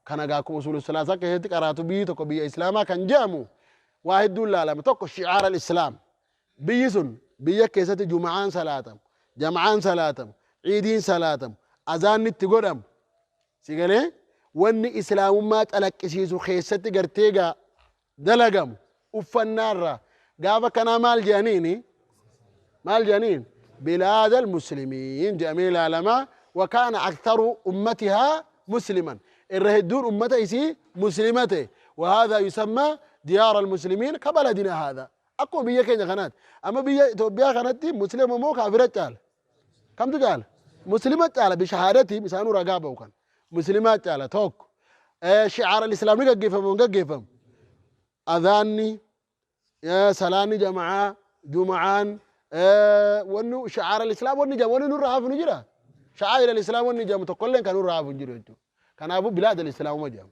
kana gaa akkuma usuulu salaasaa keessatti qaraatu biyyi tokko biyya islaamaa kan jedhamu waa hedduun laalama tokko shi'aara al-islaam biyyi sun biyya keessatti juma'aan salaatamu jama'aan salaatamu ciidiin salaatamu azaanni itti godhamu si galee wanni islaamummaa calaqqisiisu keessatti gartee gaa dalagamu uffannaarraa gaafa kanaa maal jedhaniini maal jedhaniin bilaada almuslimiin jedhamee ilaalamaa وكان أكثر أمتها مسلما الرهدون أمته إسي مسلمته وهذا يسمى ديار المسلمين كبلدنا هذا أكو بيا كينيا خنات أما بيا إثيوبيا خناتي مسلم مو كافرة تعال كم تقال مسلمة تعال بشهادتي بسانو رقابة وكان مسلمات تعال توك شعار الإسلام نقفهم ونقفهم أذاني يا سلاني جماعة جمعان ونو شعار الإسلام ونجا ونو نور نجرا شعائر الإسلام ونجا متقلين كانوا رعاف نجرا كان أبو بلاد الإسلام وما جاء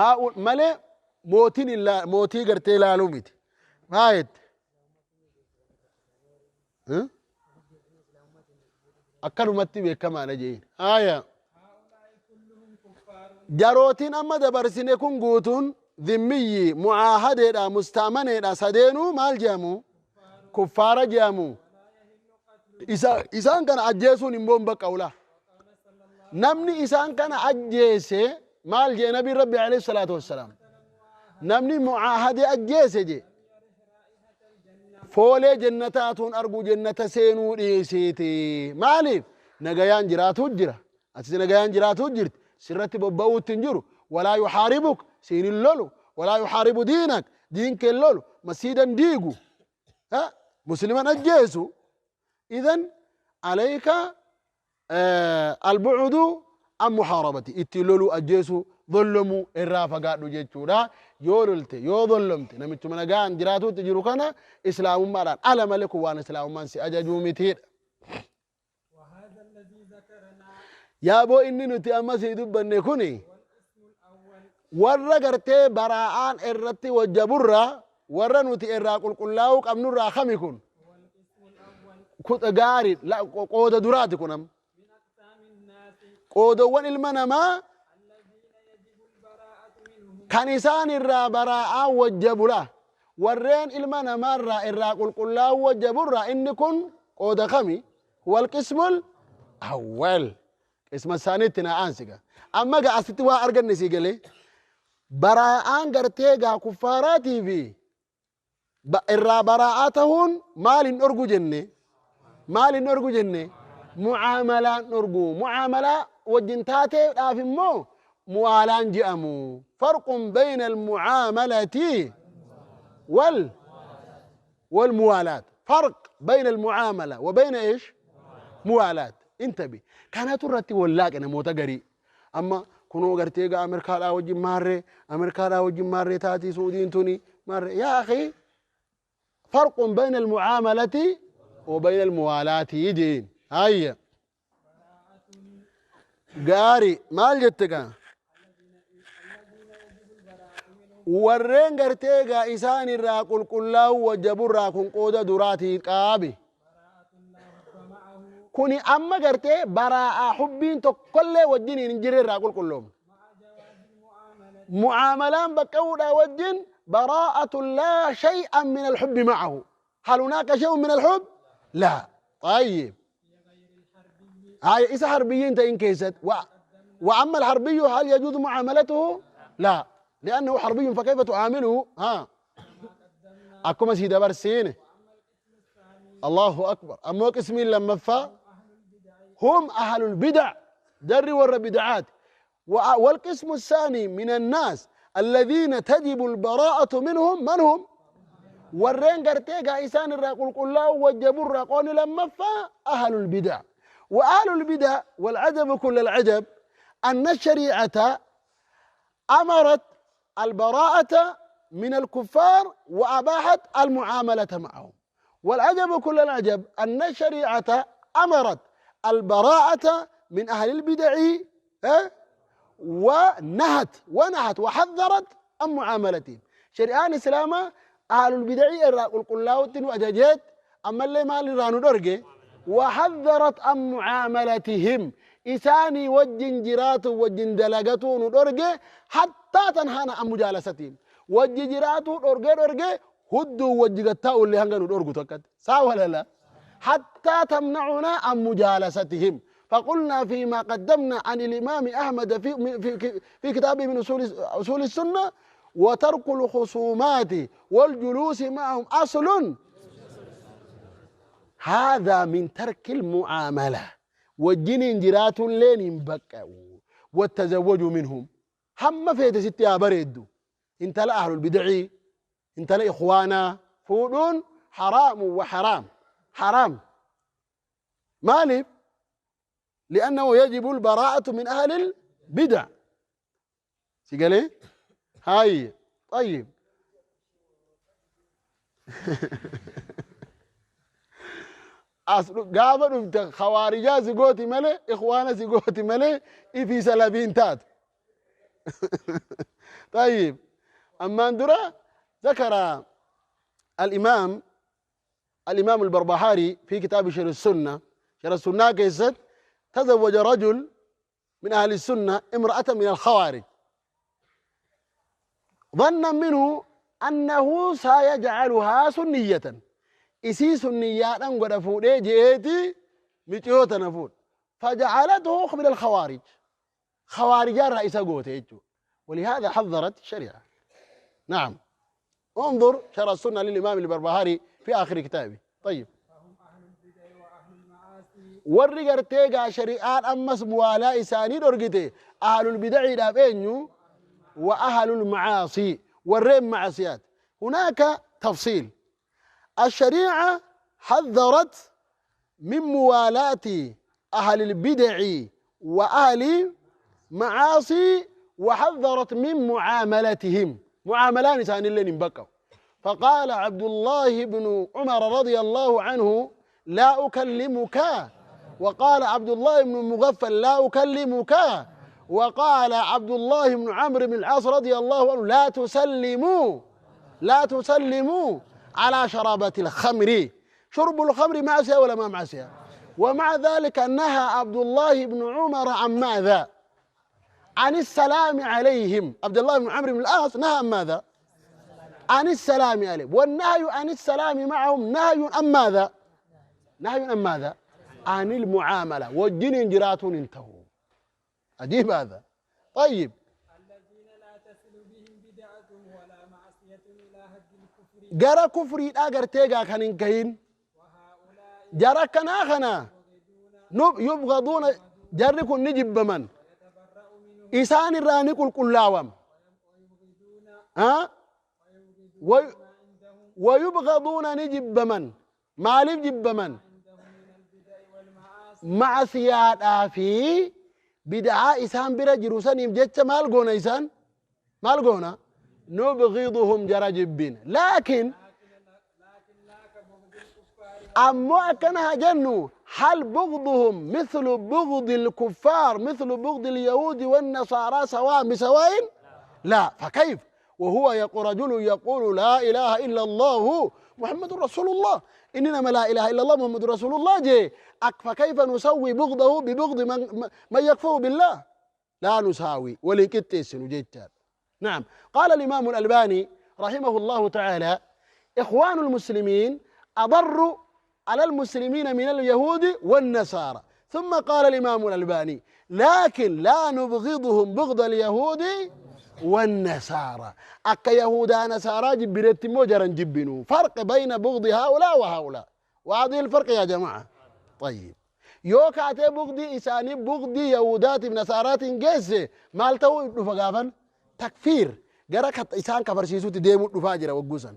هؤلاء ملء Mootiin mootii gartee laaluu miti. Maa jette? Akkanumatti beekamaadha jeen. Haya. Jarootiin amma dabarsine kun guutuun dhimmiyyi mucaahadeedha, mustaamaneedha, sadeenuu maal jedhamu? Kuffaara jedhamu. Isaan kana ajjeesuun immoo hin baqqa'ula. Namni isaan kana ajjeese maal jee Nabiin Rabbi alayhi salaatu wassalaam? Namni mucaahadee ajjeese jee foolee jennataatuun arguu, jennata seenuu dhiisiiti. Maaliif? Nagayaan jiraatuu jira. Atis nagayaan jiraatuu jirti. Sirratti bobba'uutti hin jiru. Walaa yuhaaribuk, siin hin lolu. Walaa yuhaaribu diinak, diin kee hin lolu. Masiidan diigu. Musliman ajjeesu. Idan alayka albu'udu an muhaarabati, ittiin loluu, ajjeesuu, zollomuu irraa fagaadhu jechuudha. Yoo lolte, yoo zollomte, namichuma nagaan jiraatuutti jiru kana islaamummaadhaan ala malee kun waan islaamummaan si ajajuu mitiidha. وهذا الذي ذكرنا Yaaboo inni nuti amma sii dubbanne kuni القسم الأول warra gartee baraa'aan irratti wajjaburra, warra nuti irraa qulqullaa'uu qabnurraa kami kun? هو القسم الأول. Gaarii qooda duraati kun amma. من أقسام الناس Qoodawwan ilma namaa الذين يجب البراءة منهم kan isaan irraa baraa'aan wajjabula. Warreen ilma namaarraa irraa qulqullaa'uu wajjaburraa inni kun qooda kami? Huwa alqismul awwal. Qisma isaaniitti naa aansiga. Amma gaa asitti waa arganne sii galee baraa'aan gartee gaa kuffaaraatii fi irraa baraa'aa tahuun maal hin dhorgu jenne? Maal hin dhorgu jenne? Mucaamalaan dhorgu. Mucaamalaa wajjin taateedhaaf immoo muwaalaan je'amu. Farqun bayna almucaamalati والموالاة، فرق بين المعاملة وبين ايش؟ موالاة. انتبه، كانت الرتي ولاك namoota garii amma kunoo gartee gaa Ameerikaadhaa wajjin maarree, Ameerikaadhaa wajjin maarree taatii, Suudiin tuni maarree. يا أخي، فرق بين المعاملة وبين الموالاة جين. هيا gaarii, maal jette gaa? Warreen gartee gaa isaan irraa qulqullaa'uu wajjaburraa kun qooda duraatii qaabi. Kuni amma gartee baraa'aa hubbiin tokkollee wajjin hin jirre irraa qulqulloomne. Mucaamalaan baqqa'uudhaa wajjin براءة لا شيئا من الحب معه. هل هناك شيء من الحب؟ لا. طيب، هاي إذا حربيين تين كيست وأما الحربي هل يجوز معاملته؟ لا، لأنه حربي، فكيف تعامله؟ ها، أكما سيدة برسين. الله أكبر. أما قسمين لما فا هم أهل البدع، در ور بدعات. والقسم الثاني من الناس الذين تجب البراءة منهم من هم؟ warreen gartee gaa isaan irraa qulqullaa'u wajjaburraa qoonni lammaffaa أهل البدع. وأهل البدع، والعجب كل العجب أن الشريعة أمرت البراءة من الكفار وأباحت المعاملة معهم، والعجب كل العجب أن الشريعة أمرت البراءة من أهل البدع ونهت وحذرت عن معاملتهم. شريعة الإسلام أهل البدع qulqullaa'utti nu ajajeet, ammallee maal irraa nu dhorge? وحذرت عن معاملتهم، isaanii wajjin jiraatu, wajjin dalagatu nu dhorge. حتى تنهانا عن مجالستهم، wajji jiraatu dhorge, hudduu wajji gattaa'u illee hanga nu dhorgu tokkatti saa wala la حتى تمنعنا عن مجالستهم. فقلنا فيما قدمنا عن الإمام أحمد في كتابه من أصول السنة: وترك الخصومات والجلوس معهم أصل، هذا من ترك المعاملة. wajjiniin jiraatulleen hin baqqa'u. والتزوج منهم، hamma feete sitti haa bareeddu intala ahlul bid'ii, intala ikhwaanaa fuudhuun حرام وحرام حرام. maaliif? لأنه يجب البراءة من أهل البدع. سيقالي هاي. طيب، gaafa dhufte khawaarijaa si gooti malee, ikhwaana si gooti malee, ifii salafiin taatu. طيب. Ammaan dura ذكر الإمام البربهاري في كتاب شرح السنة، شرح السنة كيست تزوج رجل من أهل السنة امرأة من الخوارج، ظنا منه أنه سيجعلها سنية. إسي سنية أنقر فودي جئتي متيوتا نفود، فجعلته من الخوارج، خوارج رئيس قوته، ولهذا حذرت الشريعة. نعم، انظر شرح السنة للإمام البربهاري في آخر كتابه. طيب، فهم أهل البدع وأهل المعاصي. Warri gartee gaa shari'aan ammas muwaalaa isaanii dhorgite ahlul bidaciidhaaf eenyu? وأهل المعاصي warreen macasiyaat. هناك تفصيل. الشريعة حذرت من موالاة أهل البدع وأهل معاصي، وحذرت من معاملتهم، معاملان إسان اللي بقوا. فقال عبد الله بن عمر رضي الله عنه: لا أكلمك. وقال عبد الله بن مغفل: لا أكلمك. وقال عبد الله بن عمرو بن العاص رضي الله عنه: لا تسلموا، لا تسلموا على شرابة الخمر. شرب الخمر معصية ولا ما معصية؟ ومع ذلك نهى عبد الله بن عمر عن ماذا؟ عن السلام عليهم. عبد الله بن عمرو بن العاص نهى عن ماذا؟ عن السلام عليهم. والنهي عن السلام معهم نهي عن ماذا؟ نهي عن ماذا؟ عن المعاملة. والجن جراتون انتهوا. عجيب هذا. طيب، الذين لا تصل بهم بدعة ولا معصية إلى حد الكفر. Gara kufriidhaa gartee gaa kan hin gahin. وهؤلاء Jara kanaa kana يبغضون, jarri kun ni jibbaman. يتبرأ منهم. Isaan irraa ni qulqullaawam. ويبغضون ها؟ ويبغضون ما عندهم. ويبغضون, ni jibbaman. Maaliif jibbaman? عندهم من البدع والمعاصي. Macasiyaadhaa fi bid'aa isaan bira jiru saniif jecha maal goona? Isaan maal goona? نبغضهم, jara jibbin, laakiin لكن لا كبغض الكفار. Ammoo akkana haa jennu, هل بغضهم مثل بغض الكفار، مثل بغض اليهود والنصارى، سواء بسواء؟ لا. فكيف وهو يقول، رجل يقول لا إله إلا الله محمد رسول الله؟ إنما لا إله إلا الله محمد رسول الله جي، فكيف نسوي بغضه ببغض من يكفر بالله؟ لا نساوي ولكتسن جيتان. نعم، قال الإمام الألباني رحمه الله تعالى: إخوان المسلمين أضر على المسلمين من اليهود والنصارى. ثم قال الإمام الألباني: لكن لا نبغضهم بغض اليهود والنصارى. Akka yahudaa nasaaraa jibbinetti immoo jaran jibbinu. فرق بين بغض هؤلاء وهؤلاء، وهذه الفرق يا جماعة. طيب، yoo kaatee bugdii isaanii bugdii yahudaatiif nasaaraatiin geesse maal ta'uu dhufa? Gaafan takfiir gara isaan kafarsiisuutti deemuu dhufaa jira wagguusan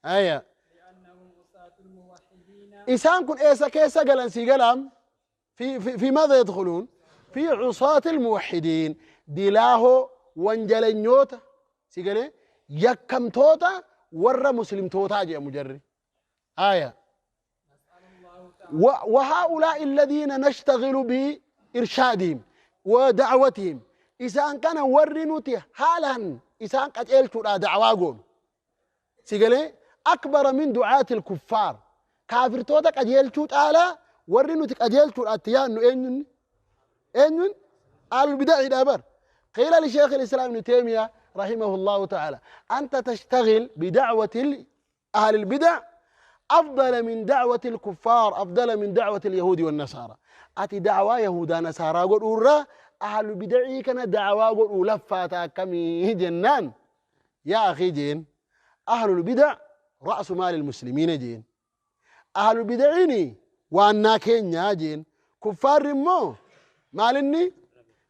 aya. لأنهم عصاة الموحدين. Isaan kun eessa keessa galan? Sii galaam في ماذا يدخلون؟ في عصاة الموحدين. Dilaahoo wanjalanyoota si galee yakkamtoota warra muslimtootaa jedhamu jarri aya. نسأل الله تعالى. وهؤلاء الذين نشتغل بإرشادهم ودعوتهم، إسان كان warri nuti haalaan isaan qaceelchuudha dacwaa goonu si galee أكبر من دعاة الكفار. Kaafirtoota qajeelchuu caalaa warri nuti qajeelchuudha itti yaadnu eenyun? Eenyun? Ahlul bar. قيل لشيخ الإسلام ابن تيمية رحمه الله تعالى: أنت تشتغل بدعوة أهل البدع أفضل من دعوة الكفار، أفضل من دعوة اليهود والنصارى. Ati dacwaa yahudaa nasaaraa godhuurra أهل البدع kana dacwaa godhuu laffaataa akkamii jennaan, يا أخي jeen, أهل البدع رأس مال المسلمين jeen. أهل البدع waannaa keenyaa jeen. Kuffaarri immoo maalinni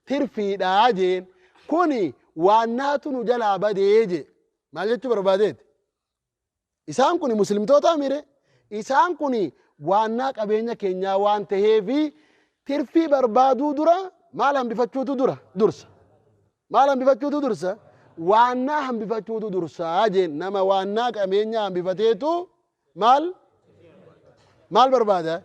tirfiidhaa jeen. Kuni waannaatu nu jalaa badee je. Maal jechuu barbaadeet? Isaan kun muslimtoota mire. Isaan kun waannaa qabeenya keenyaa waan taheefi tirfii barbaaduu dura maal hambifachuutu dura dursa? Maal hambifachuutu dursa? Waannaa hambifachuutu dursaa jeen. Nama waannaa qabeenya hambifateetu maal barbaada?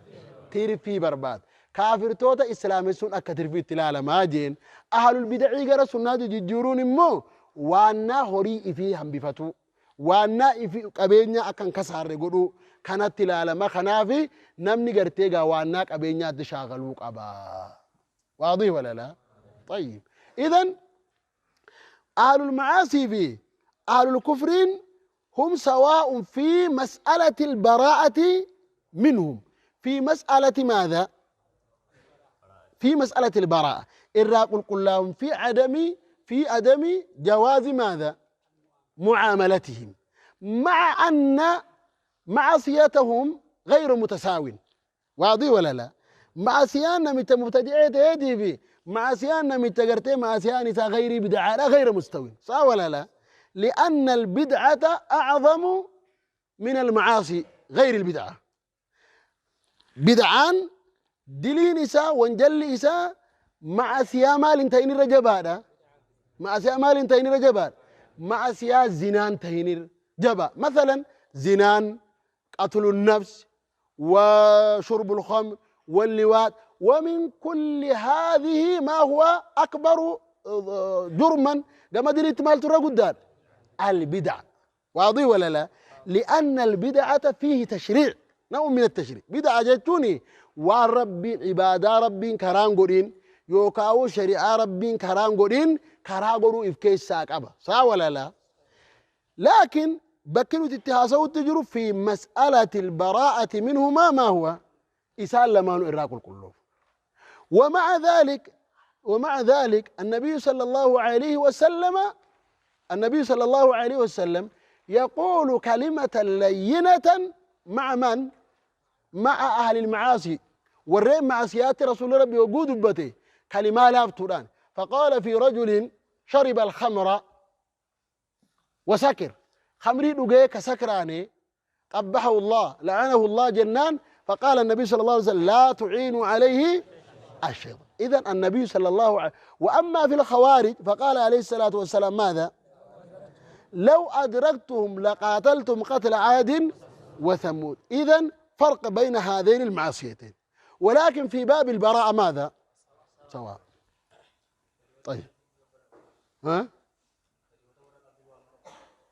Tirfii barbaada. Kaafirtoota islaamessuun akka tirfiitti ilaalamaa jeen. Ahlul bidacii gara sunnaatti jijjiiruun immoo Waannaa horii ifii hambifatu, waannaa ifii qabeenya akkan kasaarre godhu kanatti ilaalama. Kanaafi namni gartee gaa waannaa qabeenyaatti shaakaluu qaba. واضح ولا لا؟ طيب، إذن أهل المعاصي في أهل الكفر هم سواء في مسألة البراءة منهم، في مسألة ماذا؟ في مسألة البراءة الراق كلهم في عدم جواز ماذا؟ معاملتهم، مع أن معصيتهم غير متساو. واضح ولا لا؟ معصيان نمت مبتدعة هدي في معصيان نمت قرتي معصيان غير بدعة غير مستوي، صح ولا لا؟ لأن البدعة أعظم من المعاصي غير البدعة. بدعان دلين إسا وانجل إسا معصية مال انتهيني رجبا، معصية مال انتهيني رجبا، معصية زنان تهيني جبا، مثلا زنان، قتل النفس، وشرب الخمر، واللواط، ومن كل هذه ما هو أكبر جرما كما دليل مال ترى قدام البدع. واضح ولا لا؟ لأن البدعة فيه تشريع، نوع من التشريع. بدعة jechuun waan Rabbiin عبادة Rabbiin karaan godhin yookaan شريعة Rabbiin karaan godhin karaa godhuu if keessaa qaba، صح ولا لا؟ لكن bakki nuti itti haasawutti jiru في مسألة البراءة منهما ما هو isaan lamaanuu irraa qulqulluuf. ومع ذلك النبي صلى الله عليه وسلم يقول كلمة لينة مع من؟ مع أهل المعاصي. warreen معصيات رسول ربي وجود بته كلمة لافتوران. فقال في رجل شرب الخمر وسكر، خمري dhugee كسكراني، قبحه الله، لعنه الله جنان. فقال النبي صلى الله عليه وسلم: لا تعينوا عليه الشيطان. إذا النبي صلى الله عليه، وأما في الخوارج فقال عليه الصلاة والسلام ماذا؟ لو أدركتهم لقاتلتم قتل عاد وثمود. إذا فرق بين هذين المعصيتين، ولكن في باب البراءة ماذا؟ سواء. طيب، ها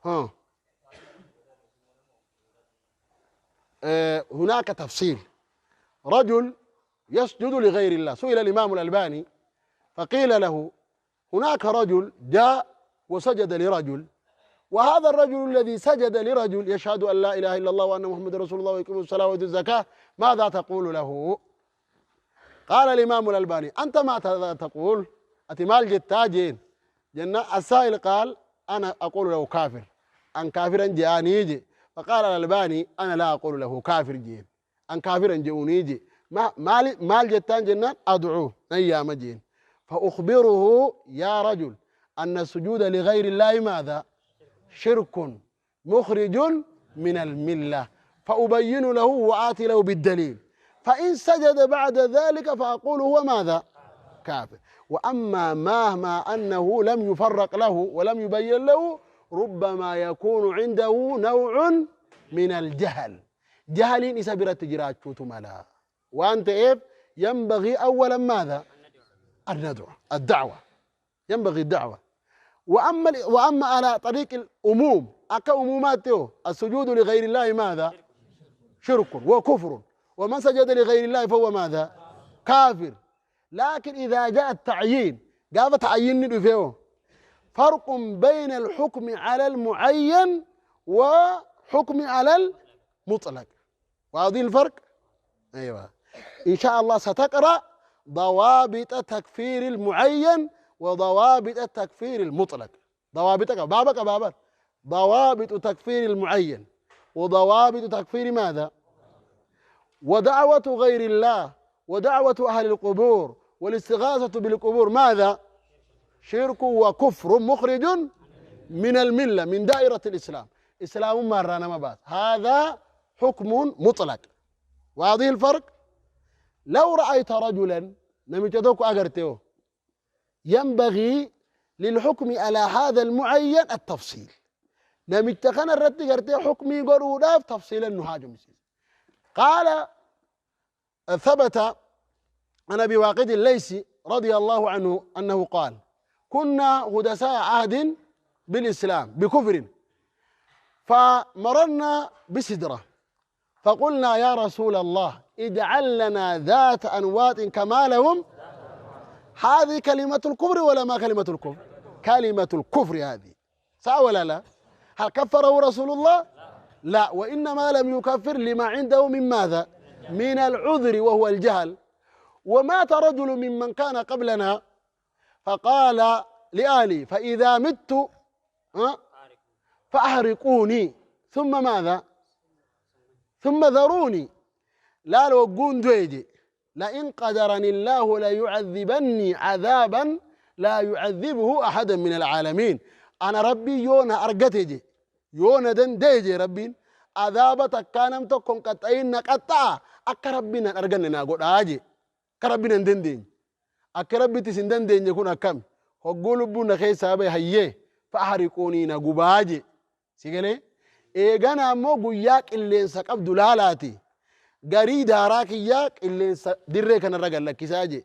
ها هناك تفصيل. رجل يسجد لغير الله، سئل الإمام الألباني فقيل له: هناك رجل جاء وسجد لرجل، وهذا الرجل الذي سجد لرجل يشهد أن لا إله إلا الله وأن محمد رسول الله ويقيم الصلاة ويؤتي الزكاة، ماذا تقول له؟ قال الإمام الألباني: أنت ماذا تقول؟ Ati maal jettaa jeen. Jennaan السائل قال: أنا أقول له كافر، أن كافرا جاني جي. فقال الألباني: أنا لا أقول له كافر jeen، أن كافرا جوني جي. ما maal maal jettaan jennaan، أدعوه nan yaama jeen، فأخبره: يا رجل، أن السجود لغير الله ماذا؟ شرك مخرج من الملة. فأبين له وآتي له بالدليل، فإن سجد بعد ذلك فأقول هو ماذا؟ كافر. وأما مهما أنه لم يفرق له ولم يبين له، ربما يكون عنده نوع من الجهل، جهل isa biratti jiraachuutu mala. Waan ta'eef ينبغي أولا ماذا؟ الندعو، الدعوة، ينبغي الدعوة. وأما على طريق الأموم akka umuumaatti السجود لغير الله ماذا؟ شرك وكفر، ومن سجد لغير الله فهو ماذا؟ كافر. لكن إذا جاء التعيين، gaafa تعيين فيه فرق بين الحكم على المعين وحكم على المطلق. واضح الفرق؟ أيوة، إن شاء الله ستقرأ ضوابط تكفير المعين وضوابط التكفير المطلق. ضوابط بابك بابا ضوابط تكفير المعين وضوابط تكفير ماذا؟ ودعوة غير الله ودعوة أهل القبور والاستغاثة بالقبور ماذا؟ شرك وكفر مخرج من الملة، من دائرة الإسلام، إسلام مرة ما بات. هذا حكم مطلق. واضح الفرق؟ لو رأيت رجلا، namicha tokko agarte، ينبغي للحكم على هذا المعين التفصيل. Namicha kana irratti gartee حكمي godhuudhaaf تفصيلا nu haajomsiisa. قال: ثبت عن ابي واقد الليثي رضي الله عنه انه قال: كنا حدثاء عهد بالإسلام بكفر. فمررنا بسدرة فقلنا يا رسول الله اجعل لنا ذات أنواط كما لهم. هذه كلمة الكفر ولا ما كلمة الكفر؟ كلمة الكفر هذه، صح ولا لا؟ هل كفره رسول الله؟ لا، وإنما لم يكفر لما عنده من ماذا؟ من العذر وهو الجهل. ومات رجل ممن كان قبلنا فقال لآلي فإذا مت فأحرقوني ثم ماذا؟ ثم ذروني. لا لو دويجي لئن قدرني الله ليعذبني عذابا لا يعذبه أحدا من العالمين. أنا ربي يونا أرقتجي يونا دنديجي ربي عذابتك كانم تكون قطعين قطع أكربنا أرقننا قد آجي كربنا دندين أكربي تسندن دين يكون أكم هقول بنا خيسا بي هيه فأحرقوني نقباجي سيقلي إيغانا مو قياك اللي انسك أبدو لالاتي garii daaraa kiyyaa qilleensa dirree kanarra gad lakkisaa je.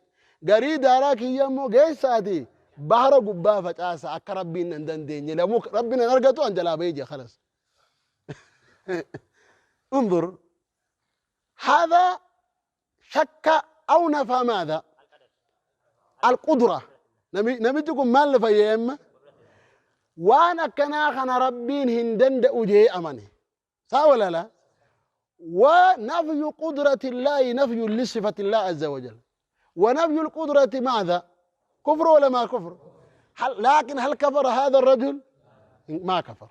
Garii daaraa kiyya immoo geessaati bahara gubbaa facaasa akka rabbiin hin dandeenye lamuu rabbiin hin argatu an jalaa bahee je khalas. انظر هذا شك أو نفى ماذا؟ القدرة. نمجكم مال فيهم وأنا كنا خنا ربين هندند أجي أماني صح ولا لا؟ ونفي قدرة الله نفي لصفة الله عز وجل. ونفي القدرة ماذا؟ كفر ولا ما كفر؟ لكن هل كفر هذا الرجل؟ ما كفر.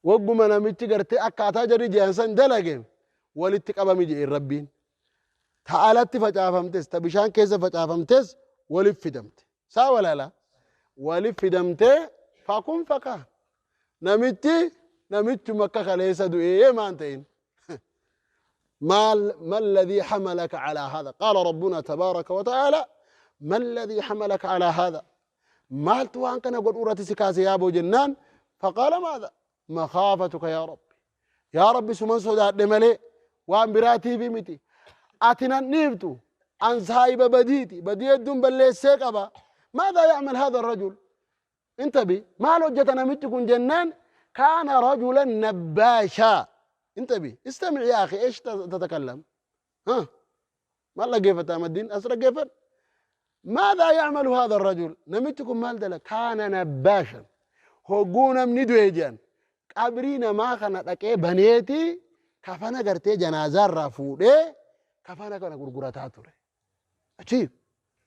وقم أنا متقرت أكاتا جري جانسان دلقين ولتقبا مجي الربين تعالى تفجافمتس تبشان كيس فجافمتس ولفدمت سا ولا لا؟ ولفدمت فكن فكا نمتي نمت مكة خليس دوئي ما أنتين. ما الذي حملك على هذا؟ قال ربنا تبارك وتعالى ما الذي حملك على هذا؟ ما توان كان قد أورتي سكاسي يا أبو جنان. فقال ماذا؟ مخافتك يا رب. يا رب سمن صداد ملي وان براتي بمتي أتنا نيفتو أن صاحب بديتي بديت دون بلي سيقبا. ماذا يعمل هذا الرجل؟ انتبه ما لوجتنا متكون جنان كان رجلا نباشا. انتبه استمع يا أخي إيش تتكلم؟ ها ما الله كيف تامدين أسرق كيف؟ ماذا يعمل هذا الرجل؟ نمتكم مال دل كان نباشا هقونا من دويجان قبرينا ما خنا تكي بنيتي كفانا قرتي جنازة رفوده كفانا كنا غرغرة توري عجيب.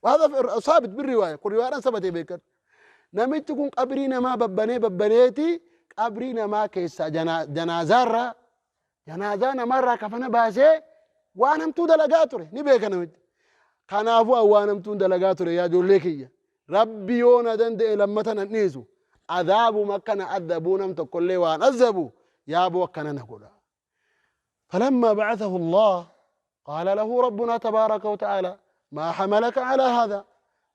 وهذا ثابت بالرواية كل رواية ثبت بكر نمتكم قبرينا ما ببني ببنيتي قبرينا ما كيسا جنازة جنازة مرة كفانا باسي وانا متو دلقاتوري نبيك نمت كنافو وانا متو دلقاتوري يا جوليكي ربي يونا دند لما تنيزو عذاب مكان عذبونا متكل وان عذبوا يا ابو كان نقول. فلما بعثه الله قال له ربنا تبارك وتعالى ما حملك على هذا؟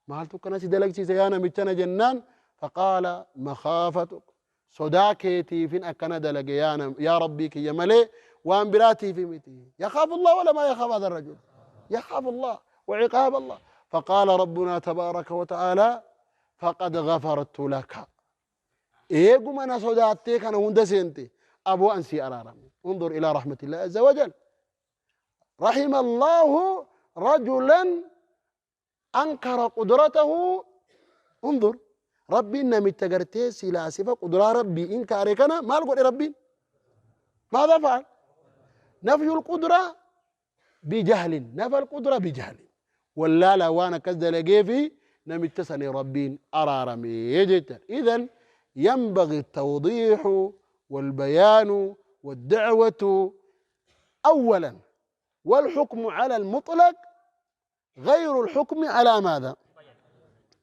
ما كنا سدلك سيانا متنا جنان. فقال مخافتك صداكيتي فين أكنا دلقيانا يا ربي كي يملي وان براتي في متي. يخاف الله ولا ما يخاف هذا الرجل؟ يخاف الله وعقاب الله. فقال ربنا تبارك وتعالى فقد غفرت لك. إيقو من صداتي كان هندسنتي أبو أنسي أرارم. انظر إلى رحمة الله عز وجل. رحم الله رجلا أنكر قدرته. انظر ربي إن متقرتي سلاسفة قدرة ربي إن كاركنا ما القدر ربي ماذا فعل؟ نفي القدرة بجهل، نفى القدرة بجهل ولا لا وانا كذا لقيفي نمتسني ربي أرارمي جدا. إذن ينبغي التوضيح والبيان والدعوة أولا، والحكم على المطلق غير الحكم على ماذا؟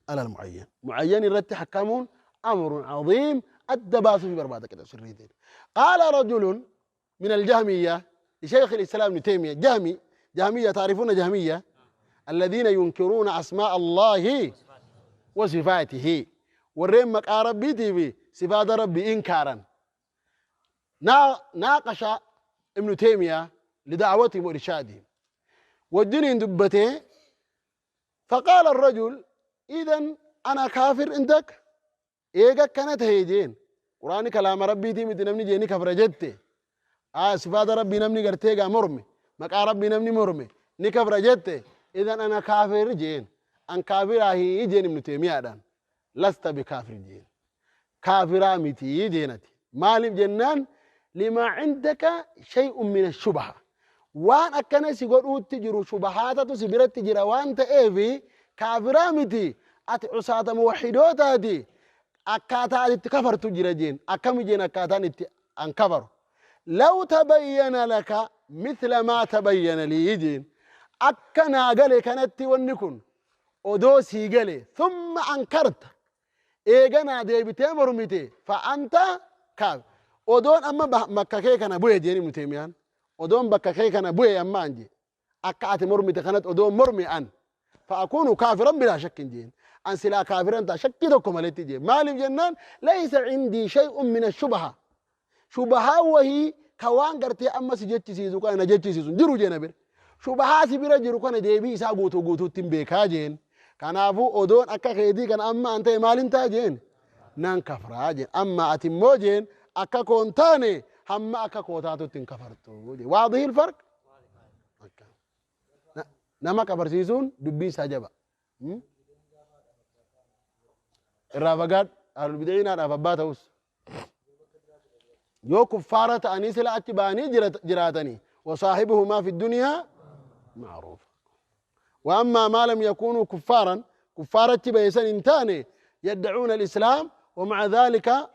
على المعين. معين الرت حكمون أمر عظيم الدباس في بربادة كده سريتين. قال رجل من الجهمية لشيخ الإسلام ابن تيمية، جهمي، جهمية تعرفون جهمية الذين ينكرون أسماء الله وصفاته والرين مقا ربي تي صفات ربي إنكارا. ناقش ابن تيمية لدعوتهم وإرشادهم والدين دبته. فقال الرجل إذن أنا كافر عندك؟ Eega akkana tahe jeen quraanni kalaama rabbiitii miti namni jeeni kafra jette, sifaata rabbii namni gartee gaa morme, maqaa rabbii namni morme ni kafra jette, idan ana kaafir jeen, an kaafiraahi jeen. Ibnu Teemiyaadhaan lasta bikaafir jeen, kaafiraa mitii jeenati. Maaliif jennaan, limaa cindaka shay'un min ashubaha, waan akkana si godhuutti jiru shubahaatatu si biratti jira waan ta'eefi kaafiraa miti. Ati cusaata muwaxidootaati, akkaataa ati itti kafartu jira jeen. Akkami jeen? Akkaataan itti an kafaru, law tabayyana laka mithla maa tabayyana lii jeen, akka naa gale kanatti wanni kun odoo sii gale, thumma ankarta, eeganaa deebitee mormite, fa anta kaafir. Odoon amma bakka kee kana bu'e jeen Ibnu Teemiyaan, odoon bakka kee kana bu'e amma an jee, akka ati mormite kanatti odoon morme an, fa akunu kaafiran bilaa shakkin jeen, an silaa kaafiran ta'a shakkii tokko maletti jeen. Maaliif jennaan, laysa cindii shay'un min ashubaha, shubahaa wahii ka waan gartee amma si jechisiisu kana na jechisiisu hin jiru jeena bira. Shubahaa si bira jiru kana deebii isaa guutuu guutuutti hin beekaa jeen. Kanaafuu odoon akka keetii kana amma an ta'e maalin ta'a jeen? Nan kafraa jeen. Amma ati immoo jeen akka koon taane hamma akka koo taatutti hin kafartu jeen. Waadihil farq. Nama kafarsiisuun dubbiin isaa jaba. Irraa fagaadhu. Ahlul bid'iinaadhaaf abbaa ta'us yoo kuffaara ta'anii sila achi ba'anii jiraatanii, wasaahibuhumaa fi dunyaa ma'ruufa. وأما ما لم يكونوا كفارا، كفار بيسن انتاني يدعون الإسلام ومع ذلك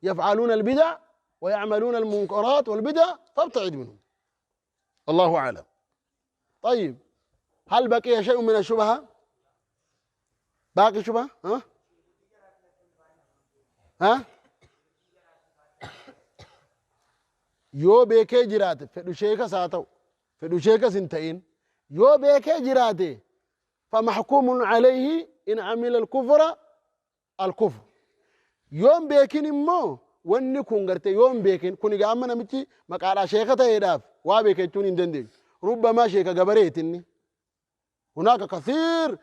يفعلون البدع ويعملون المنكرات والبدع، فابتعد منهم. الله أعلم. طيب، هل بقي شيء من الشبهة؟ باقي شبهة؟ ها ها yoo beekee jiraate, fedhu sheekas haa ta'u, fedhu sheekas hin ta'in, yoo beekee jiraate, فمحكوم عليه إن عمل الكفر الكفر. Yoon beekin immoo wanni kun garte yoon beekin kun egaa amma namichi maqaadhaa sheeka ta'eedhaaf waa beeke jechuun hin dandeenyu. Rubbamaa sheeka gabareetinni. هناك كثير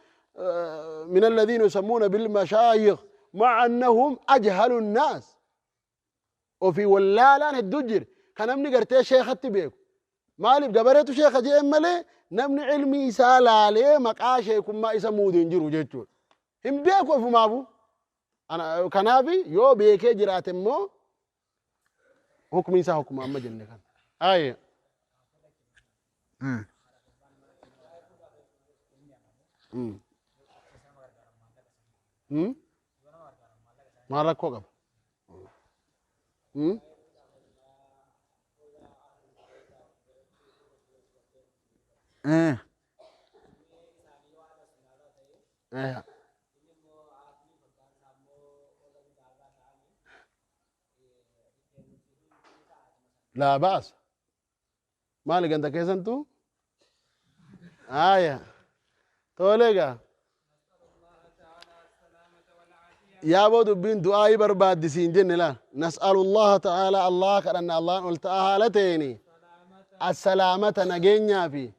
من الذين يسمون بالمشايخ مع أنهم أجهل الناس وفي walaalaan hedduu jira kan namni gartee sheekatti beeku. Maaliif? Gabareetu sheeka jeen malee namni ilmi isaa laalee maqaa sheekummaa isa muude hin jiru jechuudha. Hin beeku ofumaafu. Kanaaf yoo beekee jiraate immoo hukmi isaa hukuma amma jenne kana. Ayya. Maal rakkoo qaba? لا بأس. Maali ganda keessantu? Aya. Tole egaa. Yaaboo dubbiin du'aayii barbaaddisiin jenne laal. نسأل الله تعالى, Allah kadhanna, Allahan ol ta'a haala ta'eeni. السلامة nageenyaa fi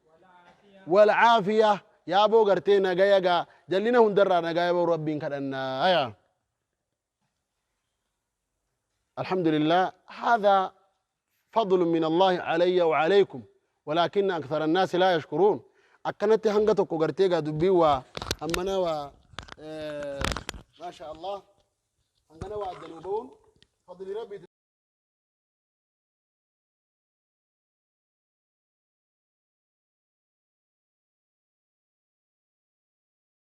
والعافية, yaaboo gartee nagaya gaa jallina hundarraa nagaya boo rabbiin kadhannaa. Aya. الحمد لله، هذا فضل من الله علي وعليكم ولكن أكثر الناس لا يشكرون. Akkanatti hanga tokko gartee gaa dubbii waa hammana waa ما شاء الله hangana waa addanuu ba'uun fadli rabbii.